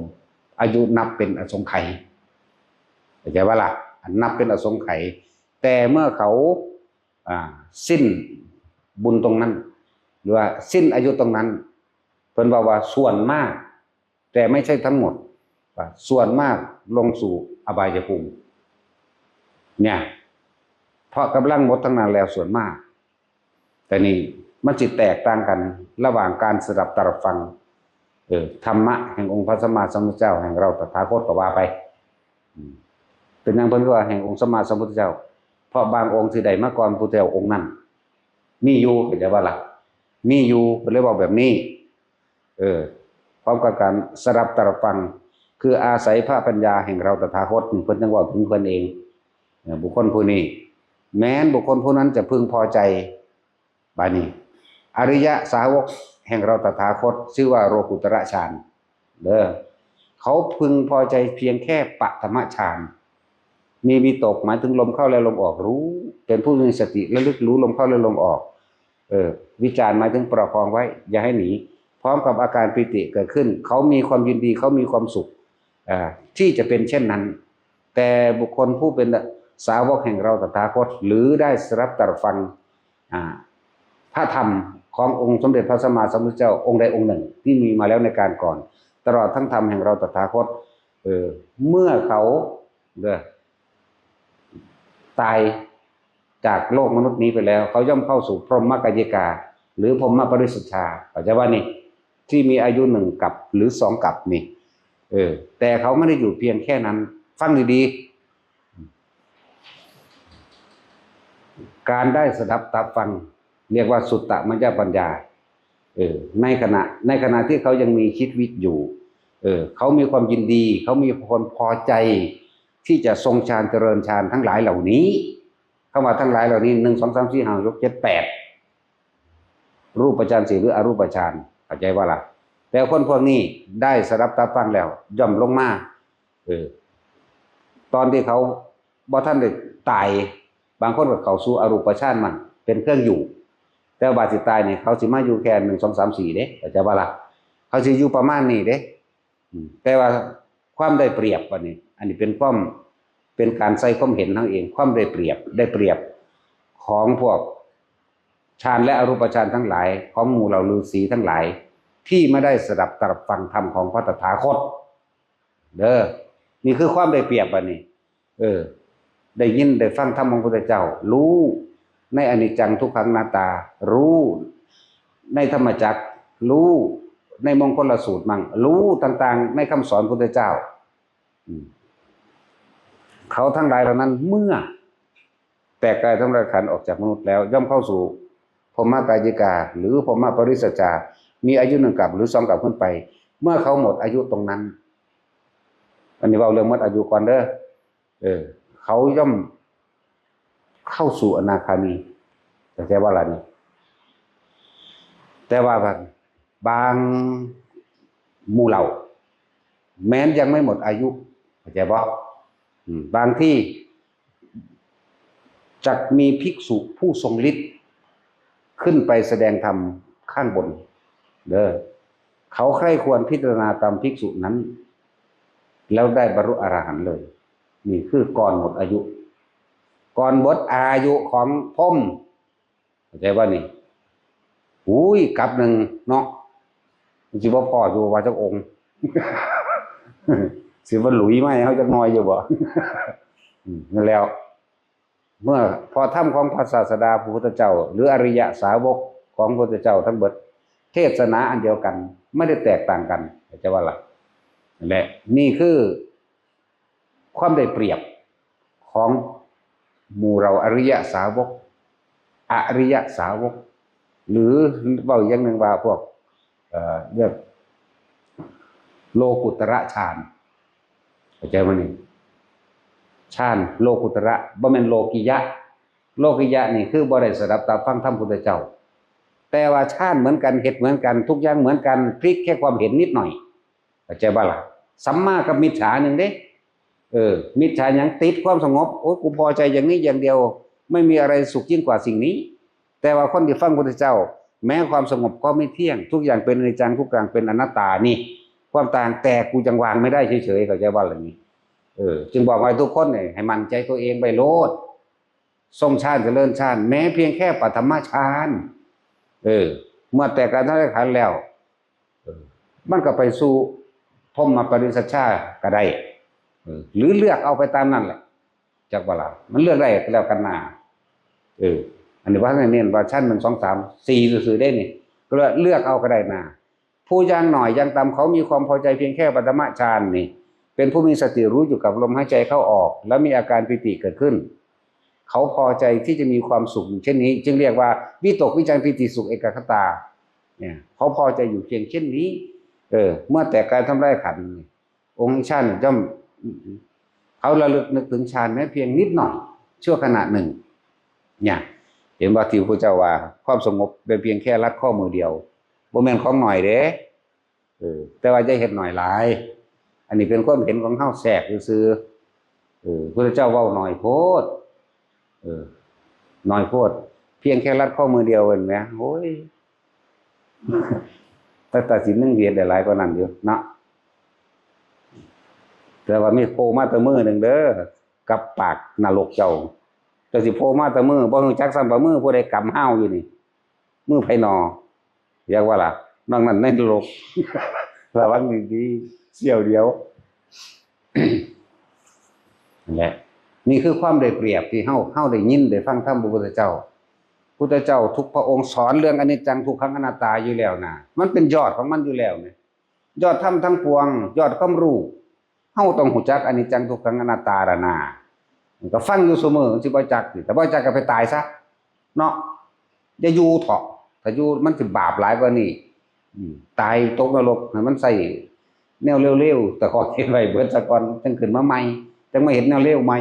อายุนับเป็นอสงไขย เข้าใจบ่ล่ะ อันนับเป็นอสงไขย แต่เมื่อเขา อ่า สิ้นบุญตรงนั้น หรือว่าสิ้นอายุตรงนั้น เพิ่นว่า ว่าส่วนมาก แต่ไม่ใช่ทั้งหมด ว่าส่วนมากลงสู่อบายภูมิ เนี่ย เพราะกำลังหมดทั้งนั้นแล้วส่วนมาก แต่นี่มันสิแตกต่างกันระหว่างการสดับตรับฟัง เออ ธรรมะแห่งองค์พระสัมมาสัมพุทธเจ้าแห่งเราตถาคตก็ว่าไป อืม เป็นหยังเพิ่นว่าแห่งองค์สัมมาสัมพุทธเจ้า เพราะบางองค์ที่ได้มาก่อนพุทธเจ้าองค์นั้น มีอยู่ เข้าใจบ่ล่ะ มีอยู่ เพิ่นเลยเว้าแบบนี้ เออ พร้อมกับการสดับตรับฟัง คืออาศัยพระปัญญาแห่งเราตถาคต เพิ่นจั่งเว้าถึงเพิ่นเอง เออ บุคคลผู้นี้ แม้นบุคคลผู้นั้นจะพึงพอใจ บาดนี้ อริยสาวกแห่งเราตถาคต ชื่อว่าโลกุตระฌาน เด้อ เขาพึงพอใจเพียงแค่ปฐมฌาน มีวิตกหมายถึงลมเข้าและลมออกรู้ เป็นผู้มีสติระลึกรู้ลมเข้าและลมออก เออ วิจารหมายถึงประคองไว้ อย่าให้หนี พร้อมกับอาการปีติเกิดขึ้น เขามีความยินดี เขามีความสุข อ่า ที่จะเป็นเช่นนั้น แต่บุคคลผู้เป็นสาวกแห่งเราตถาคต หรือได้สดับตรับฟัง อ่า พระธรรมขององค์สมเด็จพระสัมมาสัมพุทธเจ้าองค์ใดองค์หนึ่งที่มีมาแล้วในการก่อน ตลอดทั้งธรรมแห่งเราตถาคต เออ เมื่อเขา เด้อ ตายจากโลกมนุษย์นี้ไปแล้ว เขาย่อมเข้าสู่พรหมกายิกา หรือพรหมปริสัชชา เข้าใจบ่นี่ ที่มีอายุหนึ่งกัปหรือสองกัปนี่ เออ แต่เขาไม่ได้อยู่เพียงแค่นั้น ฟังดีๆ การได้สดับตรับฟัง เรียกว่าสุตตมยปัญญา เออ ในขณะ ในขณะที่เขายังมีชีวิตอยู่ เออ เขามีความยินดี เขามีความพอใจ ที่จะทรงฌานเจริญฌานทั้งหลายเหล่านี้ คำว่าทั้งหลายเหล่านี้ หนึ่ง สอง สาม สี่ ห้า หก เจ็ด แปด รูปฌานสี่หรืออรูปฌาน เข้าใจบ่ล่ะ แต่คนพวกนี้ได้สดับตรับฟังแล้ว ย่อมลงมา เออ ตอนที่เขาบ่ทันได้ตาย บางคนก็เข้าสู่อรูปฌานมันเป็นเครื่องอยู่ แต่ว่าสิตายนี่เขาสิมาอยู่แค่ หนึ่ง สอง สาม สี่ เด้ เข้าใจบ่ล่ะ เขาสิอยู่ประมาณนี้เด้ อืม แต่ว่าความได้เปรียบอันนี้ อันนี้เป็นความ เป็นการใส่ความเห็นเฮาเอง ความได้เปรียบ ได้เปรียบของพวกฌานและอรูปฌานทั้งหลาย ของหมู่เหล่าฤาษีทั้งหลาย ที่ไม่ได้สดับตรับฟังธรรมของพระตถาคต เด้อ นี่คือความได้เปรียบอันนี้ เออ ได้ยินได้ฟังธรรมของพระพุทธเจ้า รู้ในอนิจจังทุกขังอนัตตา รู้ในธรรมจักร รู้ในมงคลสูตรมั่ง รู้ต่างๆ ในคำสอนพระพุทธเจ้า อืม เขาทั้งหลายเหล่านั้นเมื่อแตกกายทำลายขันธ์ออกจากมนุษย์แล้ว ย่อมเข้าสู่พรหมกายิกา หรือพรหมปริสัชชา มีอายุหนึ่งกัปหรือสองกัปขึ้นไป เมื่อเขาหมดอายุตรงนั้น อันนี้เว้าเรื่องหมดอายุก่อนเด้อ เออ เขาย่อมเข้าสู่อนาคามี เข้าใจบ่ล่ะนี่ แต่ว่าบาง บางหมู่เหล่า แม้นยังไม่หมดอายุ เข้าใจบ่ อืม บางที่จักมีภิกษุผู้ทรงฤทธิ์ขึ้นไปแสดงธรรมข้างบน เด้อ เขาใคร่ครวญพิจารณาตามภิกษุนั้น แล้วได้บรรลุอรหันต์เลย นี่คือก่อนหมดอายุ ก่อนหมดอายุของพรหม เข้าใจว่านี่ อุ้ย กับหนึ่งเนาะ มันสิบ่พออยู่ว่าจักองค์ สิบ่หลุยไหมเขาจักหน่อยอยู่บ่ อืมนั่นแล้ว เมื่อพอธรรมของพระศาสดาพระพุทธเจ้า หรืออริยสาวกของพระพุทธเจ้าทั้งเบิด เทศนาอันเดียวกัน ไม่ได้แตกต่างกัน เข้าใจว่าล่ะ และนี่คือความได้เปรียบของหมู่เราอริยสาวก อริยสาวก หรือเว้าอย่างหนึ่งว่าพวก เอ่อ เรียกโลกุตระฌาน เข้าใจไหมนี่ ฌานโลกุตระ บ่แม่นโลกิยะ โลกิยะนี่คือบ่ได้สดับตาฟังธรรมพุทธเจ้า แต่ว่าฌานเหมือนกัน เหตุเหมือนกัน ทุกอย่างเหมือนกัน พลิกแค่ความเห็นนิดหน่อย เข้าใจบ่ล่ะ สัมมากับมิจฉาหนึ่งเด้ เออ มิจฉาหยัง ติดความสงบ โอ้ย กูพอใจอย่างนี้อย่างเดียว ไม่มีอะไรสุขยิ่งกว่าสิ่งนี้ แต่ว่าคนที่ฟังพุทธเจ้า แม้ความสงบก็ไม่เที่ยง ทุกอย่างเป็นอนิจจัง ทุกอย่างเป็นอนัตตานี่ ความต่าง แต่กูยังวางไม่ได้เฉยๆ เข้าใจบ่ล่ะนี่ เออ จึงบอกว่าทุกคนเนี่ยให้มั่นใจตัวเองไปโลด ทรงฌานเจริญฌาน แม้เพียงแค่ปฐมฌาน เออ เมื่อแตกกายทำลายขันธ์แล้ว เออ มันก็ไปสู่พรหมปริสัชชาก็ได้ เออ หรือเลือกเอาไปตามนั่นแหละ จักว่าล่ะ มันเลือกได้ก็แล้วกันนา เออ อันนี้ว่าให้เน้นว่าชั้นหนึ่ง สอง สาม สี่ ซื่อๆ ได้นี่ ก็เลยเลือกเอาก็ได้นา ผู้อย่างหน่อยอย่างต่ำเขามีความพอใจเพียงแค่ปฐมฌานนี่ เป็นผู้มีสติรู้อยู่กับลมหายใจเข้าออก แล้วมีอาการปีติเกิดขึ้น เขาพอใจที่จะมีความสุขอยู่เช่นนี้ จึงเรียกว่าวิตกวิจารปีติสุขเอกคตา เนี่ย เขาพอใจอยู่เพียงเช่นนี้ เออ เมื่อแตกกายทำลายขันธ์นี่ องค์ฌานย่อม เขาระลึกนึกถึงฌานแม้เพียงนิดหน่อย ชั่วขณะหนึ่ง เนี่ย เห็นว่าที่พระเจ้าว่า ความสงบเป็นเพียงแค่ลัดข้อมือเดียว บ่แม่นของหน่อยเด้ เออ แต่ว่าจะเห็นหน่อยหลาย อันนี้เป็นความเห็นของเฮาแทรกซื่อๆ เออ พระเจ้าเว้าหน่อยโพด เออ หน่อยโพด เพียงแค่ลัดข้อมือเดียวเองนะ โอ้ย แต่ตัดสินหนึ่งเวียดได้หลายกว่านั้นอยู่เนาะ แต่ว่ามีโพมาแต่มือหนึ่งเด้อ กับปากนรกเจ้า แต่สิโพมาแต่มือ บ่รู้จักซ้ำว่ามือผู้ใดกำห้าวอยู่นี่ มือไผหนอ อยากว่าล่ะ นอกนั้นในนรก ระวังดีๆ เสี้ยวเดียว นั่นแหละ นี่คือความได้เปรียบที่เฮา เฮาได้ยินได้ฟังธรรมพระพุทธเจ้า พุทธเจ้าทุกพระองค์สอนเรื่องอนิจจังทุกขังอนัตตาอยู่แล้วนะ มันเป็นยอดของมันอยู่แล้วเนี่ย ยอดธรรมทั้งปวง ยอดความรู้ เฮาต้องรู้จักอนิจจังทุกขังอนัตตาละนา ก็ฟังอยู่เสมอ มันสิบ่จักสิ แต่บ่จักก็ไปตายซะ เนาะ อย่าอยู่เถาะ ถ้าอยู่มันสิบาปหลายกว่านี้ อืม ตายตกนรก ให้มันใส่แนวเร็วๆ แต่ขอเฮ็ดไว้เบิดซะก่อน จังขึ้นมาใหม่ จังมาเฮ็ดแนวเร็วใหม่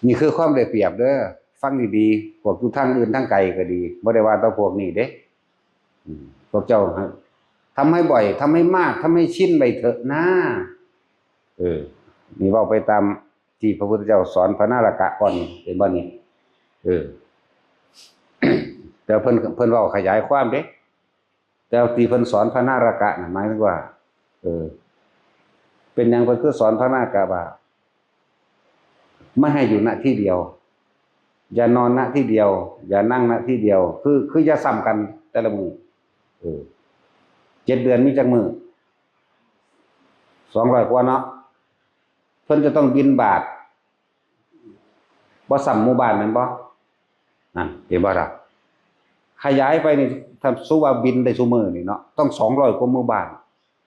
นี่คือความได้เปรียบเด้อ ฟังดีๆ พวกอยู่ทางอื่นทางไกลก็ดี บ่ได้ว่าแต่พวกนี้เด้ อืม พวกเจ้าฮะ ทำให้บ่อย ทำให้มาก ทำให้ชินไปเถอะนะ เออ นี่เว้าไปตามที่พระพุทธเจ้าสอนพระนารกะก่อน เห็นบ่นี่ เออ แต่เพิ่น เพิ่นเว้าขยายความเด้ แต่ที่เพิ่นสอนพระนารกะน่ะ หมายถึงว่า เออ เป็นหยังเพิ่นคือสอนพระนารกะว่า ไม่ให้อยู่ ณ ที่เดียว อย่านอน ณ ที่เดียว อย่านั่ง ณ ที่เดียว คือ คืออย่าซ้ำกันแต่ละมื้อ เออ เจ็ดเดือนมีจักมื้อ สองร้อยกว่าเนาะ เพิ่นจะต้องบิณฑบาต บ่ซ้ำหมู่บ้านแม่นบ่ นั่น เห็นบ่ล่ะ ขยายไปนี่ ถ้าสมมุติว่าบินได้ซุมื้อนี่เนาะ ต้องสองร้อยกว่าหมู่บ้าน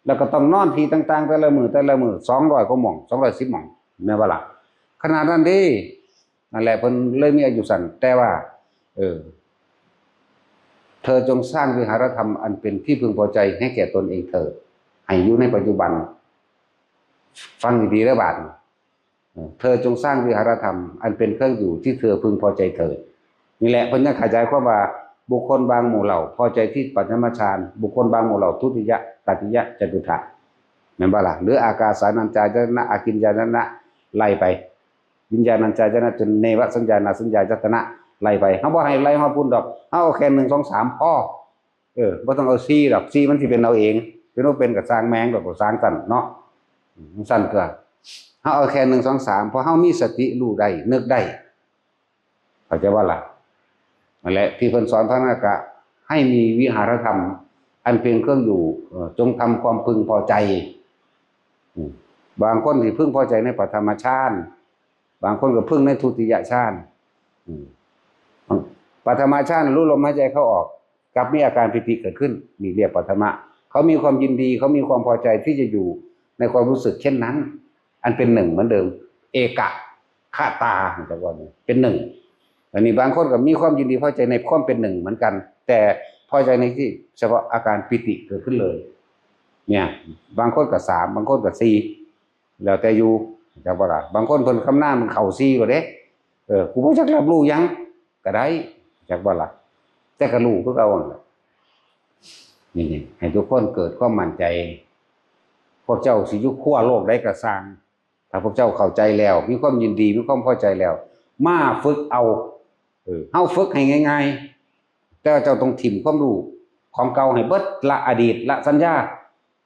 แล้วก็ต้องนอนที่ต่างๆ แต่ละมื้อ แต่ละมื้อ สองร้อยกว่าหม่อง สองร้อยสิบหม่อง แม่นบ่ล่ะ ขนาดนั้นเด้ นั่นแหละเพิ่นเลยมีอายุสั้น แต่ว่า เออ เธอจงสร้างวิหารธรรมอันเป็นที่พึงพอใจให้แก่ตนเองเถิด ให้อยู่ในปัจจุบัน ฟังดีๆ เด้อบาดนี้ เธอจงสร้างวิหารธรรมอันเป็นเครื่องอยู่ที่เธอพึงพอใจเถิด นี่แหละเพิ่นยังขยายความว่า บุคคลบางหมู่เหล่าพอใจที่ปัจฉมฌาน บุคคลบางหมู่เหล่าทุติยะ ตติยะ จตุตถะ แม่นบ่ล่ะ หรืออากาสานัญจายตนะ อากิญญาณนะ ไล่ไป วิญญาณัญจายตนะ จนเนวสัญญานาสัญญายตนะ ไล่ไป เฮาบ่ให้ไล่ฮอดพุ้นดอก เฮาเอาแค่หนึ่ง สอง สาม พอ เออ บ่ต้องเอาสี่ดอก สี่มันสิเป็นเอาเอง เป็นบ่เป็นก็ซ่างแม่งดอก ก็ซ่างซั่นเนาะ อืม ซั่นตัว เฮาเอาแค่หนึ่ง สอง สาม พอเฮามีสติรู้ได้ นึกได้ เข้าใจบ่ล่ะ นั่นแหละ ที่เพิ่นสอนพระนาคกะ ให้มีวิหารธรรม อันเป็นเครื่องอยู่ เอ่อ จงทำความพึงพอใจ อืม บางคนสิพึงพอใจในปฐมฌาน บางคนก็พึงในทุติยฌาน อืม ปฐมฌานรู้ลมหายใจเข้าออก กลับมีอาการปีติเกิดขึ้น นี่เรียกปฐมะ เขามีความยินดี เขามีความพอใจที่จะอยู่ในความรู้สึกเช่นนั้น อันเป็นหนึ่งเหมือนเดิม เอกคตา แต่ว่าเป็นหนึ่ง อันนี้บางคนก็มีความยินดีพอใจในความเป็นหนึ่งเหมือนกัน แต่พอใจในที่เฉพาะอาการปีติเกิดขึ้นเลย เนี่ย บางคนก็สาม บางคนก็สี่ แล้วแต่อยู่ จักบ่ล่ะ บางคนเพิ่นคำนามมันเข้าสี่แล้วเด้ เออ กูบ่จักรับรู้หยัง ก็ได้ จักบ่ล่ะ แต่ก็รู้คือเก่านั่นแหละ นี่ๆ ให้ทุกคนเกิดความมั่นใจ พวกเจ้าสิอยู่ขั้วโลกใดก็ซ่าง ถ้าพวกเจ้าเข้าใจแล้ว มีความยินดี มีความพอใจแล้ว มาฝึกเอา เออ เฮาฝึกให้ง่ายๆ แต่ว่าเจ้าต้องถิ่มความรู้ของเก่าให้เบิด ละอดีต ละสัญญา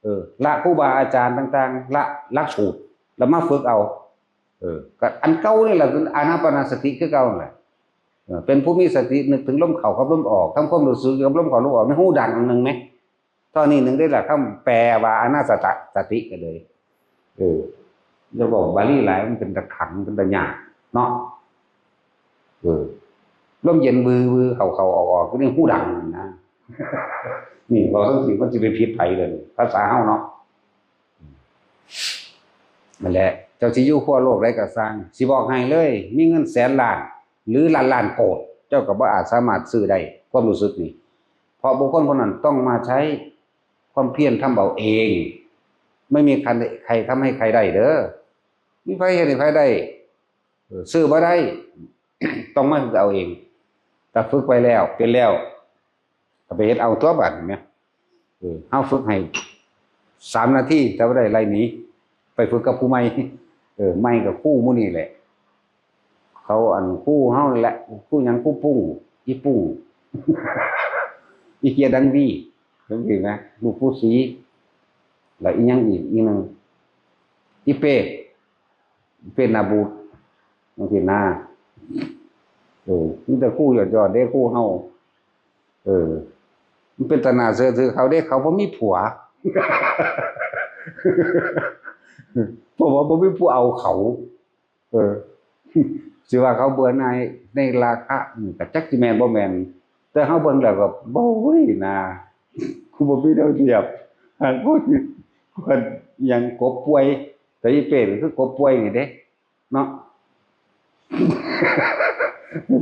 เออ ละครูบาอาจารย์ต่างๆ ละหลักสูตร แล้วมาฝึกเอา เออ ก็อันเก่านี่แหละ คืออานาปานสติคือเก่านั่นแหละ เออ เป็นผู้มีสตินึกถึงลมเข้ากับลมออก ทำความรู้สึกกับลมเข้าลมออก ในหูดังอันหนึ่งไหม เท่านี้หนึ่งได้ละ คำแปลว่าอานาสตะสติก็เลย เออ จะบอกบาลีหลาย มันเป็นตะขัง เป็นตะยากเนาะ เออ ลมเย็นวือวือ เข้าเข้าออกออก ก็นี่หูดังนะ นี่เราต้องถือมันจะไปผิดไผเลย ภาษาเฮาเนาะ นั่นแหละ เจ้าสิอยู่ขั้วโลกใดก็ซ่าง สิบอกให้เลย มีเงินแสนล้าน หรือล้านล้านโกด เจ้าก็บ่อาจสามารถซื้อได้ ความรู้สึกนี่ เพราะบุคคลคนนั้นต้องมาใช้ความเพียรทำเอาเอง ไม่มีใคร ใครทำให้ใครได้เด้อ มีไผเฮ็ดให้ไผได้ เออ ซื้อบ่ได้ ต้องมาฝึกเอาเอง ถ้าฝึกไปแล้ว เป็นแล้ว ก็ไปเฮ็ดเอาตัวบัดนี้แหม เออ เฮาฝึกให้สามนาที ถ้าบ่ได้ไล่หนี ไปฝึกกับผู้ใหม่ เออ ใหม่ก็ครูหมู่นี่แหละ เขาอันครูเฮานี่แหละ ครูหยัง ครูปุ้ง อีปุ้ง อีเกียดังวี จังซี่นะ ลูกปู่ศรี แล้วอีหยังอีก อีหนึ่ง อีเปรต เป็นหน้าบูด จังซี่นะ เออ มีแต่ครูยอดๆ เด้ ครูเฮา เออ มันเป็นตาหน้าเชื่อถือเขาเด้ เขาบ่มีผัว เพราะว่าบ่มีผู้เอาเขา เออ สิว่าเขาเบื่อหน่ายในราคะ อืม ก็จักสิแม่นบ่แม่น แต่เฮาเบิ่งแล้วก็ โอ้ย นะ กูบ่มีแนวเทียบ หากผู้ที่ ควร หยัง กบป่วย แต่อีเปรตก็คือกบป่วยนี่เด้ เนาะ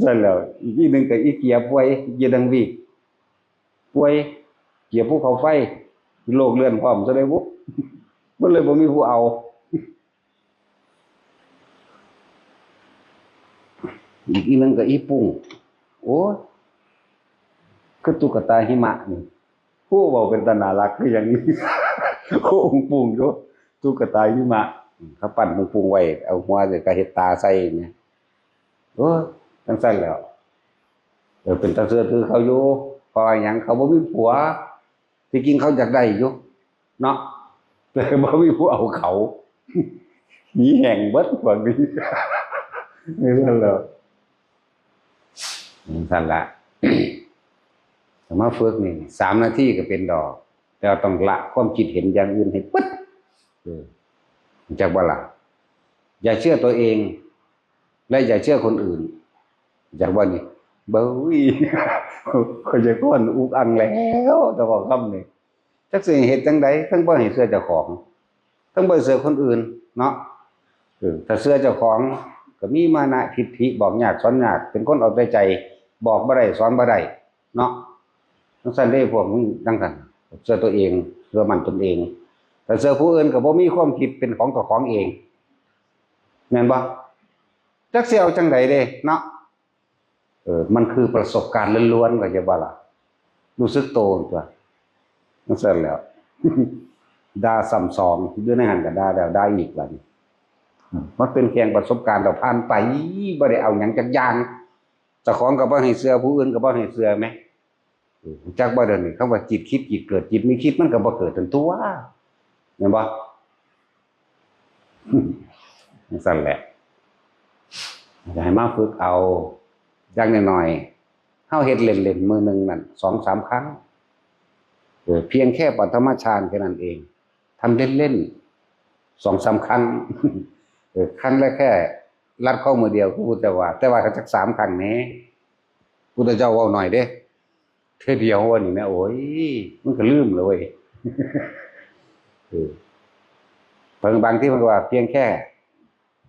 ซั่นแล้ว อีกอีหนึ่งก็อีเกียป่วย อีเกียดังวี ป่วย เกียภูเขาไฟ โรคเรื้อนพร้อมซะเลยบุ มันเลยบ่มีผู้เอา อีกอีหนึ่งก็อีปุ้ง โอ้ย คือตุ๊กตาหิมะนี่ ผู้เว้าเป็นตาน่ารักคือหยัง โอ้องปุ้งอยู่ ตุ๊กตาหิมะ เขาปั้นองปุ้งไว้ เอาหัวใส่กะเฮ็ดตาใส่เนี่ย โอ้ย จังซั่นแล้ว เออ เป็นตาเชื่อถือเขาอยู่ เพราะว่าหยัง เขาบ่มีผัว ที่จริงเขาอยากได้อยู่ เนาะ แต่บ่มีผู้เอาเขา หนีแห้งเบิดพวกนี้ นี่นั่นแหละ นั่นละ มาฝึกนี่ สามนาทีก็เป็นดอก แต่ว่าต้องละความคิดเห็นอย่างอื่นให้ปึ๊ด เออ จักบ่ล่ะ อย่าเชื่อตัวเอง และอย่าเชื่อคนอื่น จักบ่นี่ เบ้ย ข้อยจะก้อนอุกอังแล้ว แต่ว่าคำนี่ จักสิเฮ็ดจังใด ทั้งบ่ให้เชื่อเจ้าของ ทั้งบ่ให้เชื่อคนอื่น เนาะ เออ ถ้าเชื่อเจ้าของ ก็มีมานะทิฏฐิ บอกยากสอนยาก เป็นคนเอาแต่ใจ บอกบ่ได้ สอนบ่ได้ เนาะ จังซั่นเด้ พวกมึงจังซั่น เชื่อตัวเอง เชื่อมั่นตนเอง ถ้าเชื่อผู้อื่นก็บ่มีความคิดเป็นของเจ้าของเอง แม่นบ่ จักสิเอาจังใดเด้ เนาะ เออ มันคือประสบการณ์ล้วนๆ เข้าใจบ่ล่ะ รู้สึกโตตัว จังซั่นแล้ว ด่าซ้ำสอง อยู่ในหั้นก็ด่าแล้วด่าอีกบัดนี้ อืม มันเป็นแค่ประสบการณ์ที่ผ่านไป บ่ได้เอาหยังจักอย่าง เจ้าของก็บ่ให้เชื่อ ผู้อื่นก็บ่ให้เชื่อแหม เออ รู้จักบ่เดี๋ยวนี้ คำว่าจิตคิดจิตเกิด จิตไม่คิดมันก็บ่เกิดตันตัว แม่นบ่ จั่งซั่นแหละ อยากให้มาฝึกเอา อย่างน้อยๆ เฮาเฮ็ดเล่นๆ มื้อหนึ่งนั่น สองสามครั้ง เออ เพียงแค่ปฐมฌานแค่นั้นเอง ทำเล่นๆ สองสามครั้ง เออ ครั้งละแค่ลัดข้อมือเดียว คือพุทธเจ้าว่า แต่ว่าจักสามครั้งแหน่ พุทธเจ้าเว้าหน่อยเด้ เทื่อเดียววันนี้นะ โอ้ย มันก็ลืมเลยเว้ย เออ บาง บางที่มันก็ว่าเพียงแค่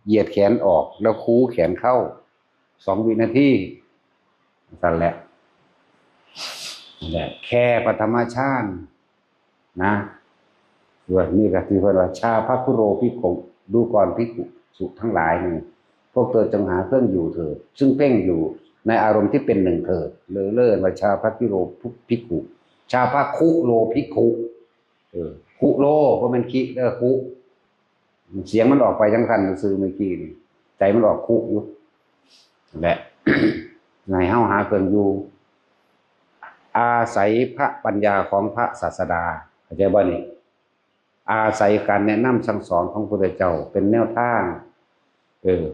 เหยียดแขนออกแล้วคูแขนเข้า สองวินาที นั่นแหละ นั่นแหละ แค่ปฐมฌานนะ ส่วนนี้ก็คือเพิ่นว่า ชาพะคุโรภิกขุ ดูก่อนภิกษุทั้งหลายนี่ พวกเธอจงหาเครื่องอยู่เถิด ซึ่งเพ่งอยู่ในอารมณ์ที่เป็นหนึ่งเถิด เลยเรียกว่า ชาพะคุโรภิกขุ ชาพะคุโรภิกขุ เออ คุโร บ่แม่นคิ เด้อ คุ เสียงมันออกไปจั่งซั่นซื่อๆ เมื่อกี้นี่ ใจมันออกคุอยู่ นั่นแหละ ให้เฮาหาเครื่องอยู่ อาศัยพระปัญญาของพระศาสดา เข้าใจบ่นี่ อาศัยการแนะนำสั่งสอนของพระพุทธเจ้าเป็นแนวทาง เออ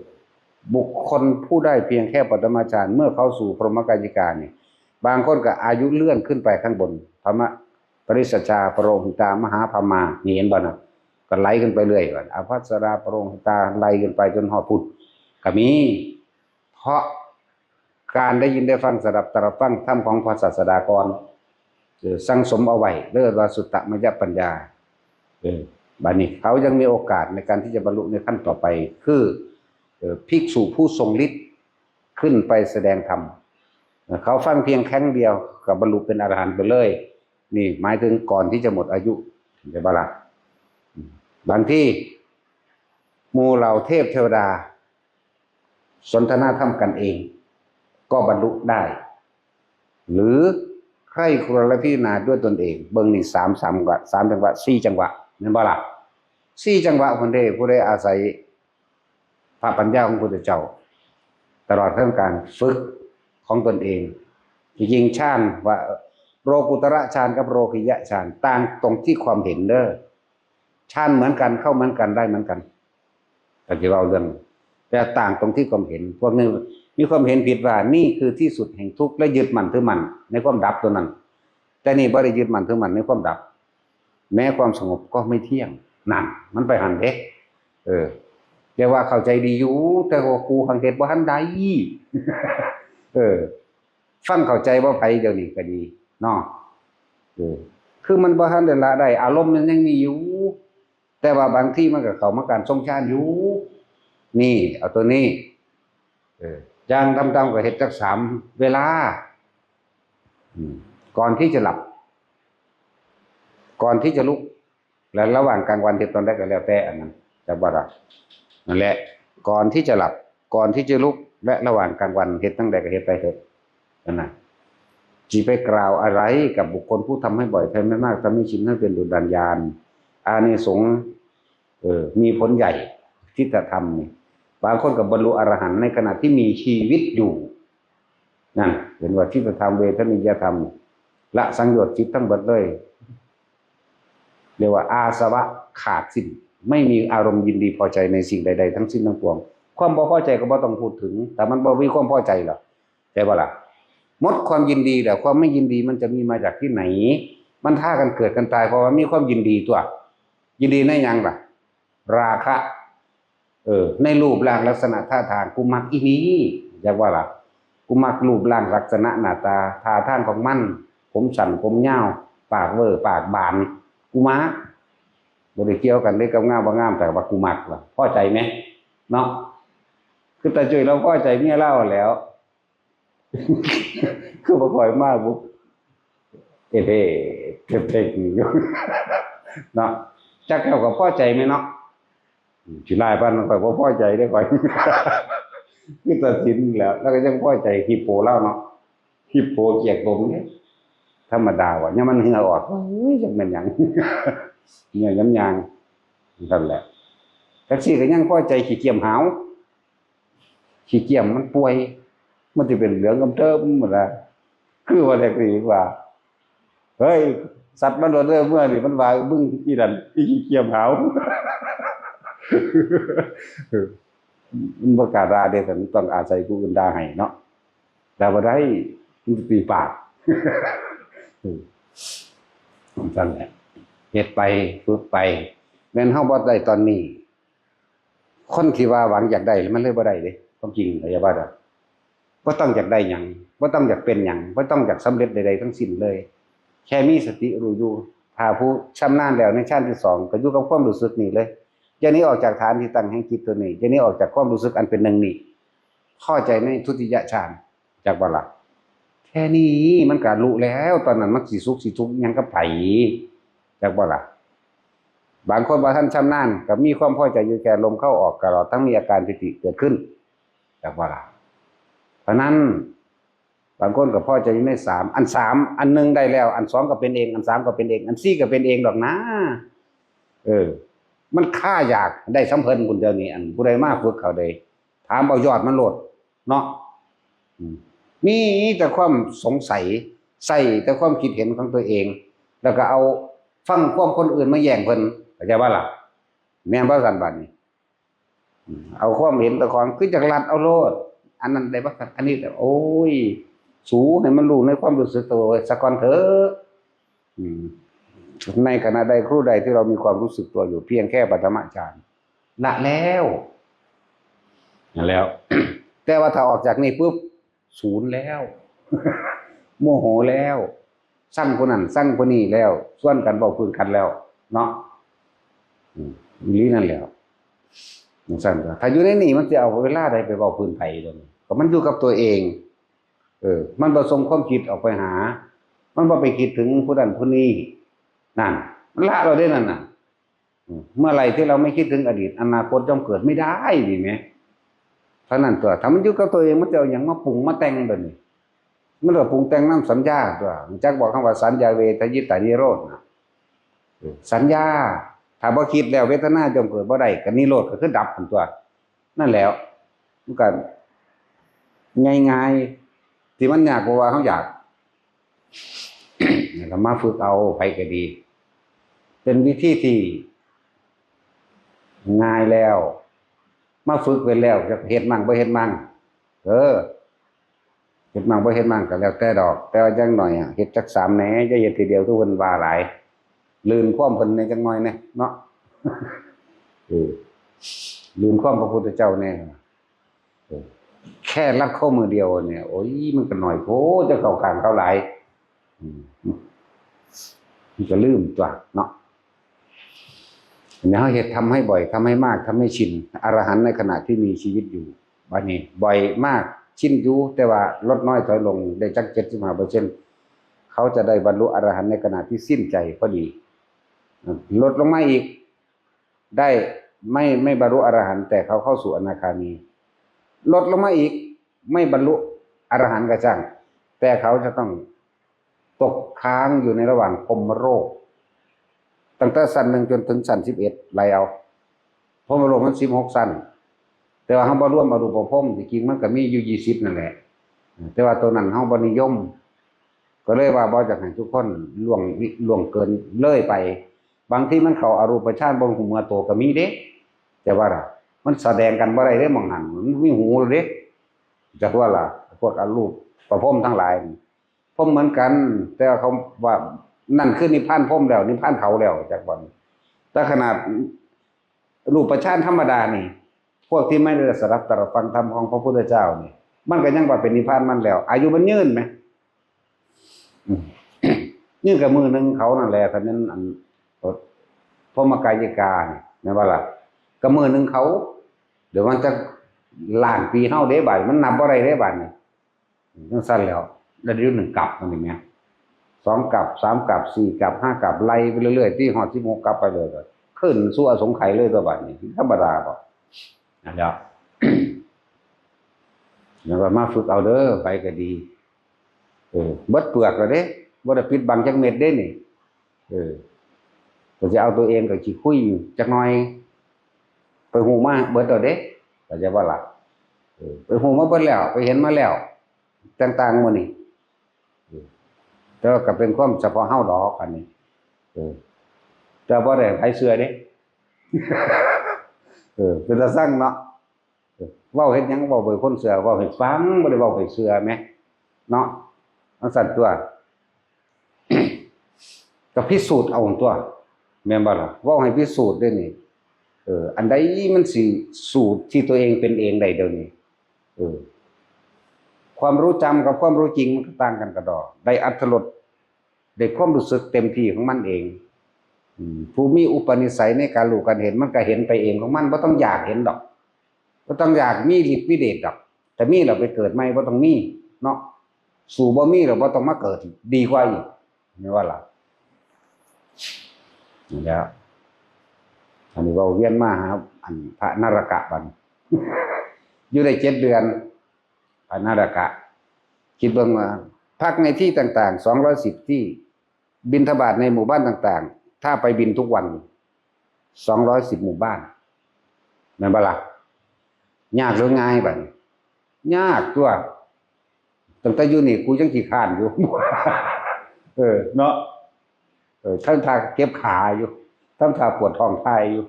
บุคคลผู้ได้เพียงแค่ปฐมฌาน เมื่อเข้าสู่พรหมกายิกานี่ บางคนก็อายุเลื่อนขึ้นไปข้างบน พรหมปริสชา ปโรหิตา มหาพรหมา นี่เห็นบ่นะ ก็ไหลขึ้นไปเรื่อย อภัสรา ปโรหิตา ไหลขึ้นไปจนฮอดพุทธ ก็มี เพราะการได้ยินได้ฟัง สดับตรับฟังธรรมของพระศาสดาก่อน เออ สั่งสมเอาไว้ เรียกว่าสุตตมยปัญญา เออ บัดนี้เขายังมีโอกาสในการที่จะบรรลุในขั้นต่อไป คือ เออ ภิกษุผู้ทรงฤทธิ์ขึ้นไปแสดงธรรม เออ เขาฟังเพียงครั้งเดียวก็บรรลุเป็นอรหันต์ไปเลย นี่หมายถึงก่อนที่จะหมดอายุ เห็นบ่ล่ะ อืม บางทีหมู่เหล่าเทพเทวดา สนทนาธรรมกันเอง ก็บรรลุได้ หรือใคร่ครวญและพิจารณาด้วยตนเอง เบิ่งนี่สาม สามจังหวะ สามจังหวะ สี่จังหวะ แม่นบ่ล่ะ สี่จังหวะ คนใดผู้ใดอาศัยพระปัญญาของพระพุทธเจ้า ตลอดเรื่องการฝึกของตนเอง จริงๆฌานว่าโลกุตระฌานกับโลกิยะฌาน ต่างตรงที่ความเห็นเด้อ ฌานเหมือนกัน เข้าเหมือนกัน ได้เหมือนกัน แต่ที่เราเรื่อง แต่ต่างตรงที่ความเห็น พวกนี้มีความเห็นผิดว่านี่คือที่สุดแห่งทุกข์ และยึดมั่นถือมั่นในความดับตัวนั้น แต่นี่บ่ได้ยึดมั่นถือมั่นในความดับ แม้ความสงบก็ไม่เที่ยง นั่น มันไปหั่นเด้ เออ แต่ว่าเข้าใจดีอยู่ แต่ว่ากูหังเฮ็ดบ่ทันได้ เออ ฟังเข้าใจบ่ไผเดี๋ยวนี้ก็ดีเนาะ เออ คือมันบ่ทันได้ละได้ อารมณ์มันยังมีอยู่ แต่ว่าบางทีมันก็เข้ามาการทรงฌานอยู่ นี่ เอาตัวนี้ เออ อย่างต่ำๆก็เฮ็ดจักสามเวลา อืม ก่อนที่จะหลับ ก่อนที่จะลุก และระหว่างกลางวันเฮ็ดตอนใดก็แล้วแต่ อันนั้น จักบ่ล่ะ นั่นแหละ ก่อนที่จะหลับ ก่อนที่จะลุก และระหว่างกลางวันเฮ็ดจั่งใดก็เฮ็ดไปเถอะ นั่นน่ะ สิไปกล่าวอะไรกับบุคคลผู้ทำให้บ่อย ทำให้มาก ทำให้ชิน ให้เป็นดุจดั่งยาน อานิสงส์ เออ มีผลใหญ่ ทิฏฐธรรมนี่ บางคนก็บรรลุอรหันต์ในขณะที่มีชีวิตอยู่ นั่น เห็นว่าทิฏฐธรรม เวทนิยธรรม ละสังโยชน์จิตทั้งหมดเลย เรียกว่าอาสวะขาดสิ้น ไม่มีอารมณ์ยินดีพอใจในสิ่งใดๆทั้งสิ้นทั้งปวง ความบ่พอใจก็บ่ต้องพูดถึง แต่มันบ่มีความพอใจหรอก ใช่ปะล่ะ หมดความยินดีแล้ว ความไม่ยินดีมันจะมีมาจากที่ไหน มันพากันเกิดกันตาย เพราะว่ามีความยินดีตัว ยินดีในหยังล่ะ ราคะ เออ ในรูปร่างลักษณะท่าทาง กูมักอีนี่ จักว่าล่ะ กูมักรูปร่างลักษณะหน้าตาท่าทางของมัน ผมสั้นผมยาว ปากเวอร์ปากบาน กูมัก บ่ได้เกี่ยวกันเด้กับงามบ่งาม แต่ว่ากูมักล่ะ พอใจไหม เนาะ คือตาจุ้ยเราพอใจเมียเราแล้ว คือบ่ค่อยมาบุก เอเพ่เพ่เพ่อยู่ เนาะ จักแล้วก็พอใจไหมเนาะ สิหลายปานนั้นข้อยบ่พอใจเด้ข้อย คือตัดสินแล้ว แล้วก็ยังพอใจ ฮิปโปลาวเนาะ ฮิปโปเกียกตมเนี่ย ธรรมดาว่ะ ยามมันเหงื่อออก เฮ้ย จักแม่นหยัง เหงื่อย้ำยาง นั่นแหละ จักซี่ก็ยังพอใจขี้เกียจหาว ขี้เกียจมันป่วย มันสิเป็นเหลืองกำเทิบหมดละ คือว่าแท็กซี่ว่า เฮ้ย สัตว์มันโดดเริ่มเมื่อนี่มันว่ามึงอีนั่นอีขี้เกียจหาว มันประกล้าศด่าเด้แต่มันต้องอาศัยผู้อื่นด่าให้เนาะ แต่บ่ได้มันสิตีปาก เออ นั่นแหละ เฮ็ดไป ฝึกไป แม่นเฮาบ่ได้ตอนนี้ คนที่ว่าหวังอยากได้มันเลยบ่ได้เด้ ความจริงเข้าใจบ่ล่ะ บ่ต้องอยากได้หยัง บ่ต้องอยากเป็นหยัง บ่ต้องอยากสำเร็จใดๆทั้งสิ้นเลย แค่มีสติรู้อยู่ ถ้าผู้ชำนาญแล้วในฌานที่สอง ก็อยู่กับความรู้สึกนี่เลย อย่าหนีออกจากฐานที่ตั้งแห่งจิตตัวนี้ อย่าหนีออกจากความรู้สึกอันเป็นหนึ่งนี่ พอใจในทุติยฌาน จักบ่ล่ะ แค่นี้มันก็รู้แล้ว ตอนนั้นมันสิสุขสิทุกข์หยังกับไผ จักบ่ล่ะ บางคนบ่ทันชำนาญ ก็มีความพอใจอยู่แค่ลมเข้าออกตลอดทั้งมีอาการปีติเกิดขึ้น จักบ่ล่ะ เพราะนั้น บางคนก็พอใจอยู่ในสาม อันสาม อันหนึ่งได้แล้ว อันสองก็เป็นเอง อันสามก็เป็นเอง อันสี่ก็เป็นเองดอกนะ เออ มันคาอยากได้สำเพิ่นพุ้นเดี๋ยวนี้ อันผู้ใดมาฝึกเขาได้ ถามเอายอดมันโลด เนาะ อืม มีแต่ความสงสัย ใส่แต่ความคิดเห็นของตัวเอง แล้วก็เอาฟังความคนอื่นมาแย่งเพิ่น เข้าใจบ่ล่ะ แม่นบ่ซั่นบัดนี้ อืม เอาความเห็นเจ้าของ คือจักลัดเอาโลด อันนั้นได้บ่ครับ อันนี้แต่ โอ้ย สูให้มันรู้ในความรู้สึกตัวไว้ซะก่อนเถอะ อืม ในขณะใดครู่ใดที่เรามีความรู้สึกตัวอยู่เพียงแค่ปฐมฌาน ละแล้ว นั่นแล้ว แต่ว่าถ้าออกจากนี่ปุ๊บ ศูนย์แล้ว โมโหแล้ว ซังผู้นั้น ซังผู้นี้แล้ว ชวนกันเว้าพื้นกันแล้ว เนาะ อืม อีหลีนั่นแหล้ว จั่งซั้นก็ ถ้าอยู่ในนี่มันสิเอาเวลาใดไปเว้าพื้นไผเดี๋ยวนี้ ก็มันอยู่กับตัวเอง เออ มันบ่ส่งความคิดออกไปหา มันบ่ไปคิดถึงผู้นั้นผู้นี้ นั่น มันละแล้วเด้นั่นน่ะ อืม เมื่อไหร่ที่เราไม่คิดถึงอดีต อนาคตย่อมเกิดไม่ได้ นี่แหม เท่านั้นตัว ถ้ามันอยู่กับตัวเอง มันจะเอาหยังมาปรุงมาแต่งแบบนี้ มันก็ปรุงแต่งนำสัญญาตัว จักบอกคำว่าสัญญาเวทยิตานิโรธนะ เออ สัญญา ถ้าบ่คิดแล้วเวทนาย่อมเกิดบ่ได้ ก็นิโรธก็คือดับหั่นตัว นั่นแหล้ว มันก็ง่ายๆ ที่มันยากเพราะว่าเฮาอยาก แล้วก็มาฝึกเอา ไผก็ดี เป็นวิธีที่ง่ายแล้ว มาฝึกเป็นแล้ว จะเฮ็ดมั่งบ่เฮ็ดมั่ง เออ เฮ็ดมั่งบ่เฮ็ดมั่งก็แล้วแต่ดอก แต่ว่าอย่างน้อยอะ เฮ็ดจักสามแหน่ อย่าเฮ็ดทีเดียวคือเพิ่นว่าหลาย ลื่นความเพิ่นแหน่จักหน่อยแหน่เนาะ เออ ลื่นความพระพุทธเจ้าแหน่ เออ แค่ลัดข้อมือเดียวเนี่ย โอ้ย มันก็น้อยโพด จะเข้าข้างเขาหลาย อืม มันก็ลืมตัวเนาะ อันนี้เฮาเฮ็ด ทำให้บ่อย ทำให้มาก ทำให้ชิน อรหันต์ในขณะที่มีชีวิตอยู่ บัดนี้บ่อยมาก ชินอยู่ แต่ว่าลดน้อยถอยลง ได้จักเจ็ดสิบห้าเปอร์เซ็นต์ เขาจะได้บรรลุอรหันต์ในขณะที่สิ้นใจพอดี ลดลงมาอีก ได้ ไม่ ไม่บรรลุอรหันต์ แต่เขาเข้าสู่อนาคามี ลดลงมาอีก ไม่บรรลุอรหันต์ก็ช่าง แต่เขาจะต้องตกค้างอยู่ในระหว่างพรหมโลก ตั้งแต่ชั้นหนึ่งจนถึงชั้นสิบเอ็ด ไล่เอา พรหมโลกมันสิบหกชั้น แต่ว่าเฮาบ่รวมอรูปพรหม ที่จริงมันก็มีอยู่ยี่สิบนั่นแหละ แต่ว่าตัวนั้นเฮาบ่นิยม ก็เลยว่าบ่อยากให้ทุกคนล่วง ล่วงเกินเลยไป บางทีมันเข้าอรูปฌานบ่ฮู้เมื่อโตก็มีเด้ แต่ว่าล่ะ มันแสดงกันบ่ได้เด้ หม่องหั้น มันมีหูเด้ จักว่าล่ะ พวกอรูปพรหมทั้งหลาย พรหมเหมือนกัน แต่ว่าเขาว่านั่นคือนิพพานพรหมแล้ว นิพพานเขาแล้ว จักว่า แต่ขนาดรูปฌานธรรมดานี่ พวกที่ไม่ได้สดับตรับฟังธรรมของพระพุทธเจ้านี่ มันก็ยังว่าเป็นนิพพานมันแล้ว อายุมันยืนไหม อืม ยืนกับมือหนึ่งเขานั่นแหละ ถ้าแม่นอัน พรหมกายิกานี่ แม่นบ่ล่ะ กับมือหนึ่งเขา เดี๋ยวมันจะล้านปีเฮาเด้ บาดนี้มันนับบ่ได้เด้ บาดนี้ จั่งซั้นแล้ว แล้วเดี๋ยวหนึ่งกับมันนี่แหม สองกับ สามกับ สี่กับ ห้ากับ ไล่ไปเรื่อยๆ ที่ฮอดสิบหกกับไปเลย ก็ขึ้นสู่อสงไขยเลยตัว บาดนี้ ธรรมดาบ่ นั่นแหละ แล้วก็มาฝึกเอาเด้อ ไปก็ดี เออ เบิดเปลือกแล้วเด้ บ่ได้ปิดบังจักเม็ดเด้นี่ เออ ก็สิเอาตัวเองก็ขี้คุยจักหน่อย ไปฮู้มาเบิดแล้วเด้ เข้าใจบ่ล่ะ เออ ไปฮู้มาเบิดแล้ว ไปเห็นมาแล้ว ต่างๆ หมดนี่ เออ แต่ว่าก็เป็นความเฉพาะเฮาดอกอันนี้ เออ แต่บ่ได้ให้ไผเชื่อเด้ เออ เป็นตาซังเนาะ เออ เว้าเฮ็ดหยังเว้าบ่ให้คนเชื่อ เว้าให้ฟัง บ่ได้เว้าให้เชื่อแหม เนาะ จั่งซั้นตั๊ว ก็พิสูจน์เอาตั๊ว แม่นบ่ล่ะ เว้าให้พิสูจน์เด้นี่ เออ อันใดมันสิสูตรที่ตัวเองเป็นเองได้เดี๋ยวนี้ เออ ความรู้จำกับความรู้จริงมันก็ต่างกันกะด้อ ได้อรรถรส ได้ความรู้สึกเต็มที่ของมันเอง อืม ผู้มีอุปนิสัยในการรู้การเห็น มันก็เห็นไปเองของมัน บ่ต้องอยากเห็นดอก บ่ต้องอยากมีฤทธิ์มีเดชดอก แต่มีแล้วไปเกิดใหม่ บ่ต้องมี เนาะ สู้บ่มีแล้วบ่ต้องมาเกิด ดีกว่าอีก แม่นบ่ล่ะ นี่แหละ อันนี้เว้าเวียนมาหา อันพระนรกะบัดนี้ อยู่ได้เจ็ดเดือน พระนรกะ คิดเบิ่งว่า พักในที่ต่างๆ สองร้อยสิบที่ บิณฑบาตในหมู่บ้านต่างๆ ถ้าไปบิณฑบาตทุกวัน สองร้อยสิบหมู่บ้าน แม่นบ่ล่ะ ยากหรือง่ายบัดนี้ ยากตั๊ว ตั้งแต่อยู่นี่กูยังขี้คร้านอยู่ เออ เนาะ เออ ทำท่าเจ็บขาอยู่ ทำท่าปวดท้องถ่ายอยู่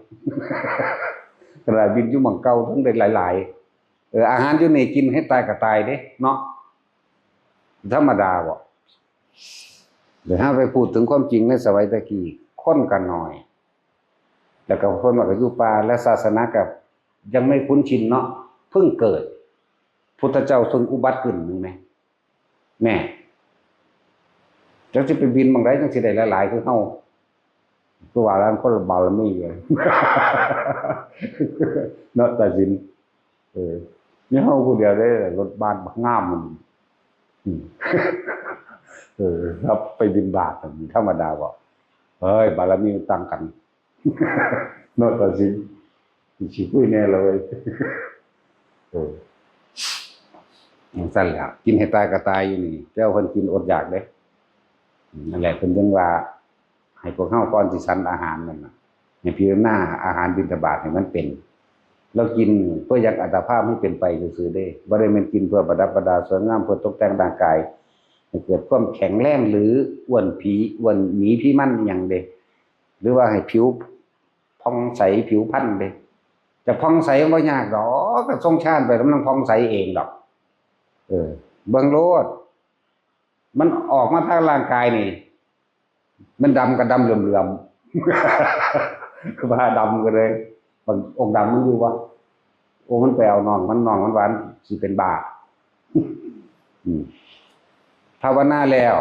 ขนาดบิณฑบาตอยู่หม่องเก่าทั้งได้หลายๆ เออ อาหารอยู่นี่กินให้ตายก็ตายเด้ เนาะ ธรรมดาบ่ เดี๋ยวถ้าไปพูดถึงความจริงในสมัยตะกี้ คนก็น้อย แล้วก็คนว่าก็อยู่ป่า และศาสนาก็ยังไม่คุ้นชินเนาะ เพิ่งเกิด พุทธเจ้าเพิ่งอุบัติขึ้น แม่นบ่ แม่ จักสิไปบิณฑบาตหม่องใดจั่งสิได้หลายๆ คือเฮา คือว่าแล้วคนละบารมีเลย เนาะ ตาสิน เออ มีเฮาผู้เดียวเด้ รถบัสบักงามมัน อืม เออ ครับ ไปบิณฑบาตมันธรรมดาบ่ เฮ้ย บารมีมันต่างกัน เนาะ ตาสิน สิคุยแน่เลย เออ จั่งซั้นแหละ กินให้ตายก็ตายอยู่นี่ แต่ว่าเพิ่นกินอดอยากเด้ นั่นแหละ เพิ่นจึงว่า ให้พวกเฮาก่อนสิฉันอาหารนั่นน่ะ ให้พิจารณาอาหารบิณฑบาตให้มันเป็น เรากินเพื่ออยากอัตภาพให้เป็นไปซื่อๆเด้ บ่ได้แม่นกินเพื่อประดับประดาสวยงาม เพื่อตกแต่งร่างกาย ให้เกิดความแข็งแรง หรืออ้วนผี อ้วนหมีผีมันอิหยังเด้ หรือว่าให้ผิวผ่องใสผิวพรรณเด้ จะผ่องใสมันบ่ยากดอก ก็ทรงฌานไปแล้วมันผ่องใสเองดอก เออ เบิ่งโลด มันออกมาทางร่างกายนี่ มันดำก็ดำเหลื่อมๆ ว่าดำก็เลย บางองค์ดำมันอยู่วะ โอ้ มันไปเอาน้องมัน น้องมันว่าสิเป็นบ้า อืม ภาวนาแล้ว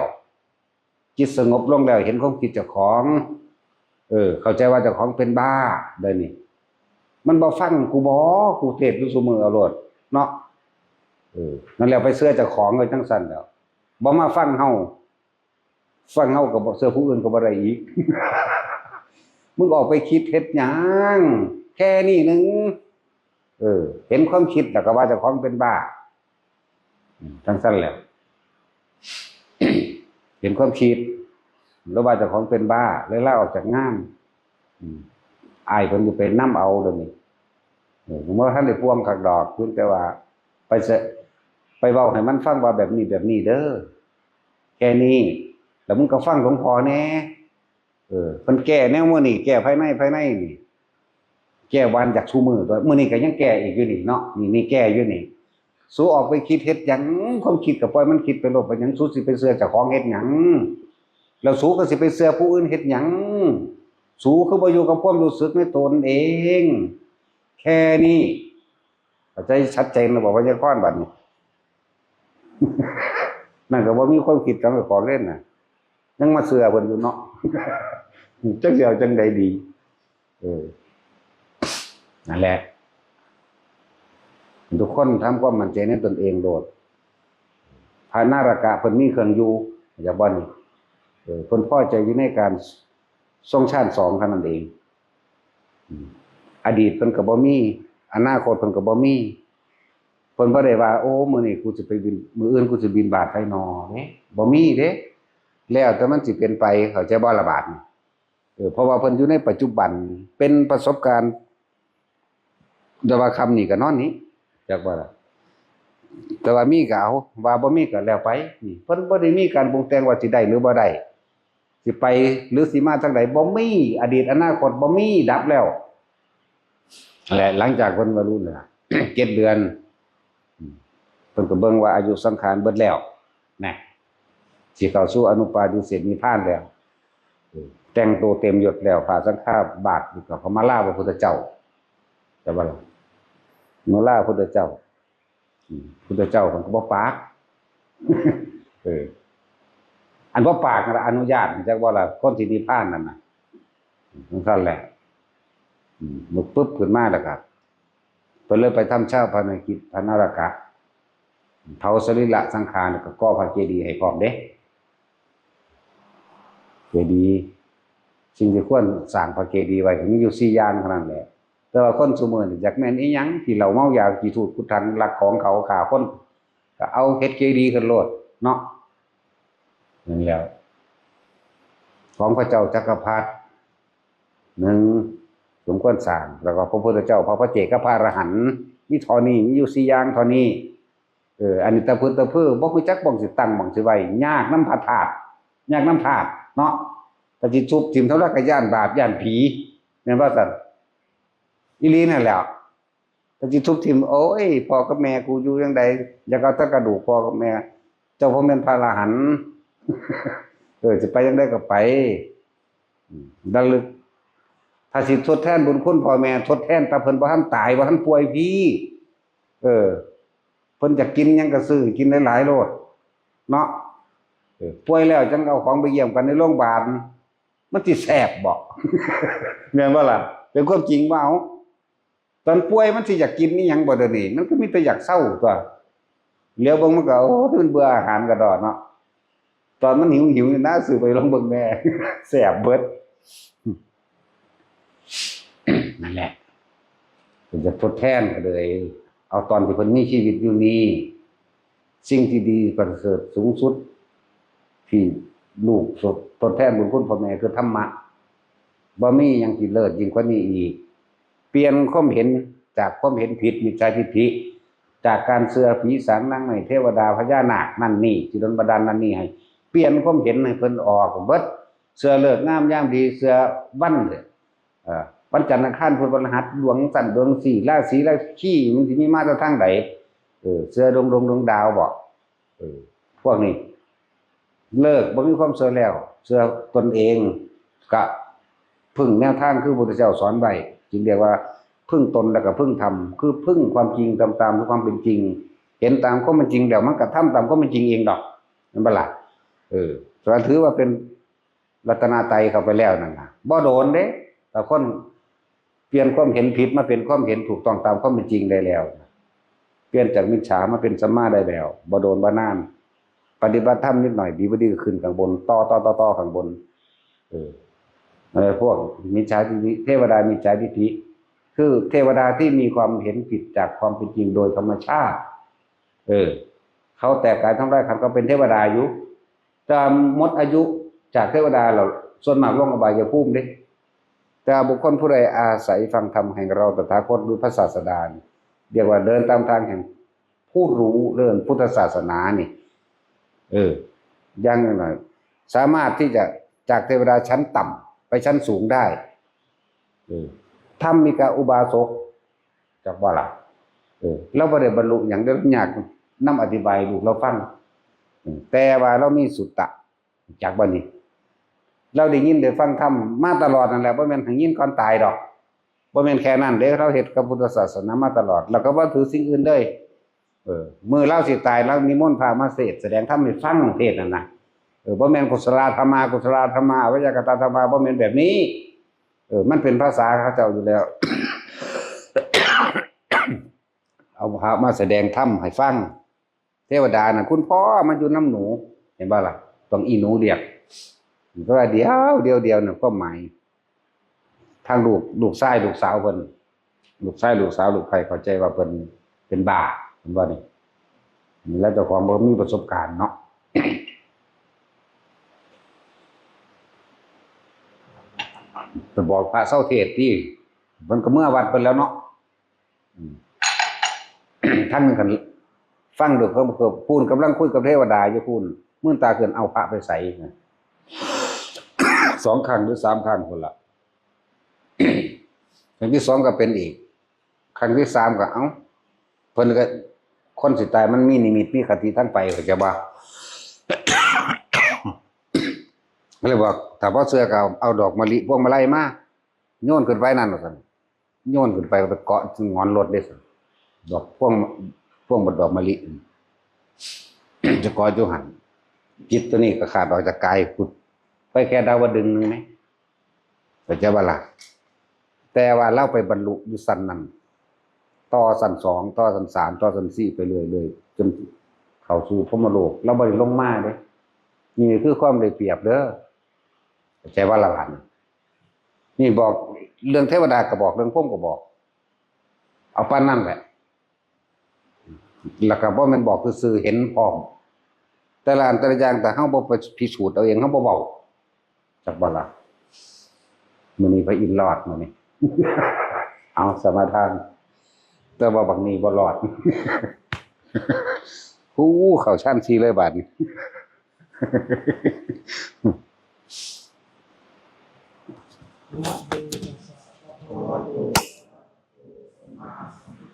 จิตสงบลงแล้ว เห็นความคิดเจ้าของ เออ เข้าใจว่าเจ้าของเป็นบ้า เดี๋ยวนี้ มันบ่ฟังกูบ่ กูเทศน์อยู่ซุมื้อเอาโลด เนาะ เออ นั่นแหละ ไปเชื่อเจ้าของเลยจั่งซั้นแล้ว บ่มาฟังเฮา ฟังเฮาก็บ่ เชื่อผู้อื่นก็บ่ได้อีก มึงออกไปคิดเฮ็ดหยัง แค่นี้หนึ่ง เออ เห็นความคิดแล้วก็ว่าเจ้าของเป็นบ้า อืม จั่งซั้นแหละ เห็นความคิด แล้วว่าเจ้าของเป็นบ้า เลยลาออกจากงาน อืม อ้ายเพิ่นอยู่ไปนำเอาเดี๋ยวนี้ เออ บ่ทันได้ป่วงคักดอก เพียงแต่ว่า ไปเส ไปเว้าให้มันฟังว่าแบบนี้แบบนี้เด้อ แค่นี้ แล้วมึงก็ฟังหลวงพ่อแหน่ เออ เพิ่นแก้แนวมื้อนี้ แก้ภายใน ภายในนี่ แก้วันจากซุมื้อตั๊ว มื้อนี้ก็ยังแก้อีกอยู่นี่เนาะ นี่ นี่แก้อยู่นี่ สูออกไปคิดเฮ็ดหยัง ความคิดก็ปล่อยมันคิดไปโลด เป็นหยังสูสิไปเชื่อเจ้าของเฮ็ดหยัง แล้วสูก็สิไปเชื่อผู้อื่นเฮ็ดหยัง สูคือบ่อยู่กับความรู้สึกในตนเอง แค่นี้ เข้าใจชัดเจนแล้วบ่ ไวยากรณ์บัดนี้ นั่นก็บ่มีความคิดของเจ้าของเล่นน่ะ ยังมาเชื่อเพิ่นอยู่เนาะ จักสิเอาจั่งใดดี เออ นั่นแหละ ทุกคนทำความมั่นใจในตนเองโลด พระนรกะเพิ่นมีเครื่องอยู่ อยากบ่นี่ เออ เพิ่นพอใจอยู่ในการทรงฌานสองเท่านั้นเอง อืม อดีตเพิ่นก็บ่มี อนาคตเพิ่นก็บ่มี เพิ่นบ่ได้ว่า โอ้ มื้อนี้กูสิไปบิณ มื้ออื่นกูสิบิณฑบาตไผหนอเด้ บ่มีเด้ แล้วแต่มันสิเป็นไป เข้าใจบ่ล่ะบาดนี้ เออ เพราะว่าเพิ่นอยู่ในปัจจุบัน เป็นประสบการณ์ แต่ว่าค่ำนี้ก็นอนนี้ จักว่าล่ะ แต่ว่ามีก็เอา ว่าบ่มีก็แล้วไป นี่เพิ่นบ่ได้มีการปรุงแต่งว่าสิได้หรือบ่ได้ สิไปหรือสิมาทางใด บ่มี อดีตอนาคตบ่มี ดับแล้ว และหลังจากเพิ่นบรรลุเนี่ย เจ็ดเดือน อืม เพิ่นก็เบิ่งว่าอายุสังขารเบิดแล้วนะ สิเข้าสู่อนุปาทิเสสนิพพานแล้ว เออ แต่งตัวเต็มยศแล้ว ผ้าสังฆาบาตรนี่ก็เขามาลาพระพุทธเจ้า แต่ว่าล่ะ มาลาพระพุทธเจ้า อืม พุทธเจ้าเพิ่นก็บ่ปาก เออ อันบ่ปากนั่นล่ะอนุญาต จักว่าล่ะ คนสินิพพานนั่นน่ะ จั่งซั่นแหละ อืม ลุกปึ๊บขึ้นมาแล้วก็ เพิ่นเลยไปทำฌาปนกิจพระนรกะ เผาสรีระสังขาร แล้วก็ก่อพระเจดีย์ให้พร้อมเด้ เจดีย์ สิ่งที่ควรสร้างพระเจดีย์ไว้ก็มีอยู่สี่อย่างเท่านั้นแหละ แต่ว่าคนซุมื้อนี่อยากแม่นอีหยัง ขี้เหล้าเมายา ขี้ถูดกุดถัง ลักของเขา ฆ่าคน ก็เอาเฮ็ดเจดีย์ขึ้นโลดเนาะ นั่นแหล้ว ของพระเจ้าจักรพรรดิ หนึ่ง สมควรสร้าง แล้วก็พระพุทธเจ้า พระปัจเจก กับพระอรหันต์ มีเท่านี้ มีอยู่สี่อย่างเท่านี้ เออ อันนี้ตะพึดตะพือ บ่รู้จักหม่องสิตั้งหม่องสิไว้ ยากนำพระธาตุ ยากนำธาตุเนาะ ก็สิทุบถิ่มเท่าใดก็ย้านบาป ย้านผี แม่นบ่ซั่น อีหลีนั่นแหล้ว ก็สิทุบถิ่ม โอ้ย พ่อกับแม่กูอยู่จั่งใด อยากเอาแต่กระดูกพ่อกับแม่ เจ้าบ่แม่นพระอรหันต์ เออ สิไปจั่งใดก็ไป อืม ระลึก ถ้าสิทดแทนบุญคุณพ่อแม่ ทดแทนแต่เพิ่นบ่ทันตาย บ่ทันป่วยพี้ เออ เพิ่นอยากกินหยังก็ซื้อกินหลายๆโลด เนาะ เออ ป่วยแล้วจั่งเอาของไปเยี่ยมกันในโรงพยาบาล มันสิแซ่บบ่ แม่นบ่ล่ะ เป็นความจริงบ่ เอา ตอนป่วยมันสิอยากกินอีหยังบ่เดี๋ยวนี้ มันก็มีแต่อยากเซาตั๊ว เหลียวเบิ่งมันก็ โอ้ย มันเบื่ออาหารกะด้อเนาะ ตอนมันหิวๆนี่นะ ซื้อไปลองเบิ่งแหน่ แซ่บเบิด นั่นแหละ เพิ่นจะทดแทนก็เลย เอาตอนที่เพิ่นมีชีวิตอยู่นี้ สิ่งที่ดีประเสริฐสูงสุด ที่ลูกทดแทนบุญคุณพ่อแม่คือธรรมะ บ่มีหยังที่เลิศยิ่งกว่านี้อีก เปลี่ยนความเห็นจากความเห็นผิด มิจฉาทิฏฐิ จากการเชื่อผีสางนางไม้เทวดาพญานาคนั่นนี่ ที่ดลบันดาลนั่นนี่ให้ เปลี่ยนความเห็นให้เพิ่นออกเบิด เชื่อฤกษ์งามยามดี เชื่อวัน เอ่อ วันจันทร์อังคารพุธพฤหัส ดวงจันทร์ดวงสี่ ราศีราคีมันสิมีมาแต่ทางใด เออ เชื่อดวงดวงดวงดาวบ่ เออ พวกนี้ เลิกบ่มีความเชื่อแล้ว เชื่อตนเอง ก็พึ่งแนวทางคือพระพุทธเจ้าสอนไว้ จึงเรียกว่าพึ่งตนแล้วก็พึ่งธรรม คือพึ่งความจริงตาม ตามความเป็นจริง เห็นตามความเป็นจริงแล้วมันก็ทำตามความเป็นจริงเองดอก แม่นบ่ล่ะ เออ ถือว่าเป็นรัตนตรัยเข้าไปแล้วนั่นน่ะ บ่โดนเด้ แต่คนเปลี่ยนความเห็นผิดมาเป็นความเห็นถูกต้องตามความเป็นจริงได้แล้ว เปลี่ยนจากมิจฉามาเป็นสัมมาได้แล้ว บ่โดนบ่นาน ปฏิบัติธรรมนิดหน่อย ดีบ่ดีก็ขึ้นข้างบน ต่อ ต่อ ต่อ ต่อข้างบน เออ เออ พวกมิจฉาทิฏฐิ เทวดามิจฉาทิฏฐิ คือเทวดาที่มีความเห็นผิดจากความเป็นจริงโดยธรรมชาติ เออ เขาแตกกายทำลายขันธ์ เขาเป็นเทวดาอยู่ แต่หมดอายุจากเทวดาแล้ว ส่วนมากลงอบายภูมิเด้ แต่บุคคลผู้ใดอาศัยฟังธรรมแห่งเราตถาคต หรือพระศาสดานี่ เรียกว่าเดินตามทางแห่งผู้รู้เรื่องพุทธศาสนานี่ เออ อย่างน้อย สามารถที่จะจากเทวดาชั้นต่ำไปชั้นสูงได้ เออ ธรรมิกอุบาสก จักว่าล่ะ เออ เราบ่ได้บรรลุหยังเด้อ ยากนำอธิบายลูกเราฟัง เออ แต่ว่าเรามีสุตตะ จักบ่นี่ เราได้ยินได้ฟังธรรมมาตลอดนั่นแหละ บ่แม่นหายินก่อนตายดอก บ่แม่นแค่นั้นเด้ เราเฮ็ดกับพุทธศาสนามาตลอด แล้วก็บ่ถือสิ่งอื่นเลย เออ มื้อเราสิตาย เรานิมนต์พระมาเทศน์แสดงธรรมให้ฟัง เทศน์นั่นน่ะ เออ บ่แม่นกุศลาธรรมา กุศลาธรรมา อวัยยกตาธรรมา บ่แม่นแบบนี้ เออ มันเป็นภาษาเขาเจ้าอยู่แล้ว เอาพระมาแสดงธรรมให้ฟัง เทวดาน่ะ คุณพ่อมาอยู่นำหนู เห็นบ่ล่ะ ต้องอีหนูเรียก ก็ว่าเดี๋ยว เดี๋ยว เดี๋ยวน่ะ ความหมาย ทางลูก ลูกชาย ลูกสาวเพิ่น ลูกชาย ลูกสาว ลูกใคร่เข้าใจว่าเพิ่นเป็นบ้า เห็นบ่นี่ แล้วเจ้าของบ่มีประสบการณ์เนาะ ไปบอกพระเซาเทศน์ติ เพิ่นก็เมือวัดเพิ่นแล้วเนาะ อืม ทางหนึ่งก็ ฟังดูเขาเขาพูนกำลังคุยกับเทวดาอยู่พูน มื่นตาขึ้น เอาพระไปใส่ สองครั้งหรือสามครั้งคนละ ครั้งที่สองก็เป็นอีก ครั้งที่สามก็เอ้า เพิ่นก็ คนสิตายมันมีนิมิตมีคติทั้งไป เขาจะว่า ก็เลยบอก ถ้าบ่เชื่อก็เอา เอาดอกมะลิพวงมาลัยมา โยนขึ้นไปนั่นว่าซั่น โยนขึ้นไปไปเกาะหงอนรถเด้ซั่น ดอกพวง พวงบักดอกมะลิ จะเกาะอยู่หั่น จิตตัวนี้ก็ขาดออกจากกายพุทธ ไปแค่ดาวดึงส์หนึ่งไหม เข้าใจบ่ล่ะ แต่ว่าเราไปบรรลุอยู่ชั้นนั้น ต่อชั้นสอง ต่อชั้นสาม ต่อชั้นสี่ ไปเรื่อยๆ จนเข้าสู่พรหมโลก เราบ่ได้ลงมาเด้ นี่คือความได้เปรียบเด้อ เข้าใจบ่ล่ะหลาน นี่บอกเรื่องเทวดาก็บอก เรื่องพรหมก็บอก เอาปานนั้นแหละ แล้วก็บ่แม่นบอกซื่อๆ เห็นพร้อม แต่ละอันแต่ละอย่าง ถ้าเฮาบ่ไปพิสูจน์เอาเอง เฮาบ่เว้า จักบ่ล่ะ มื้อนี้พระอินทร์รอดมื้อนี้ เอาสมาทาน แต่ว่าบักนี้บ่รอด ฮู้ เข้าชั้นสี่เลยบาดนี้ นะโมตัสสะภะคะวะโต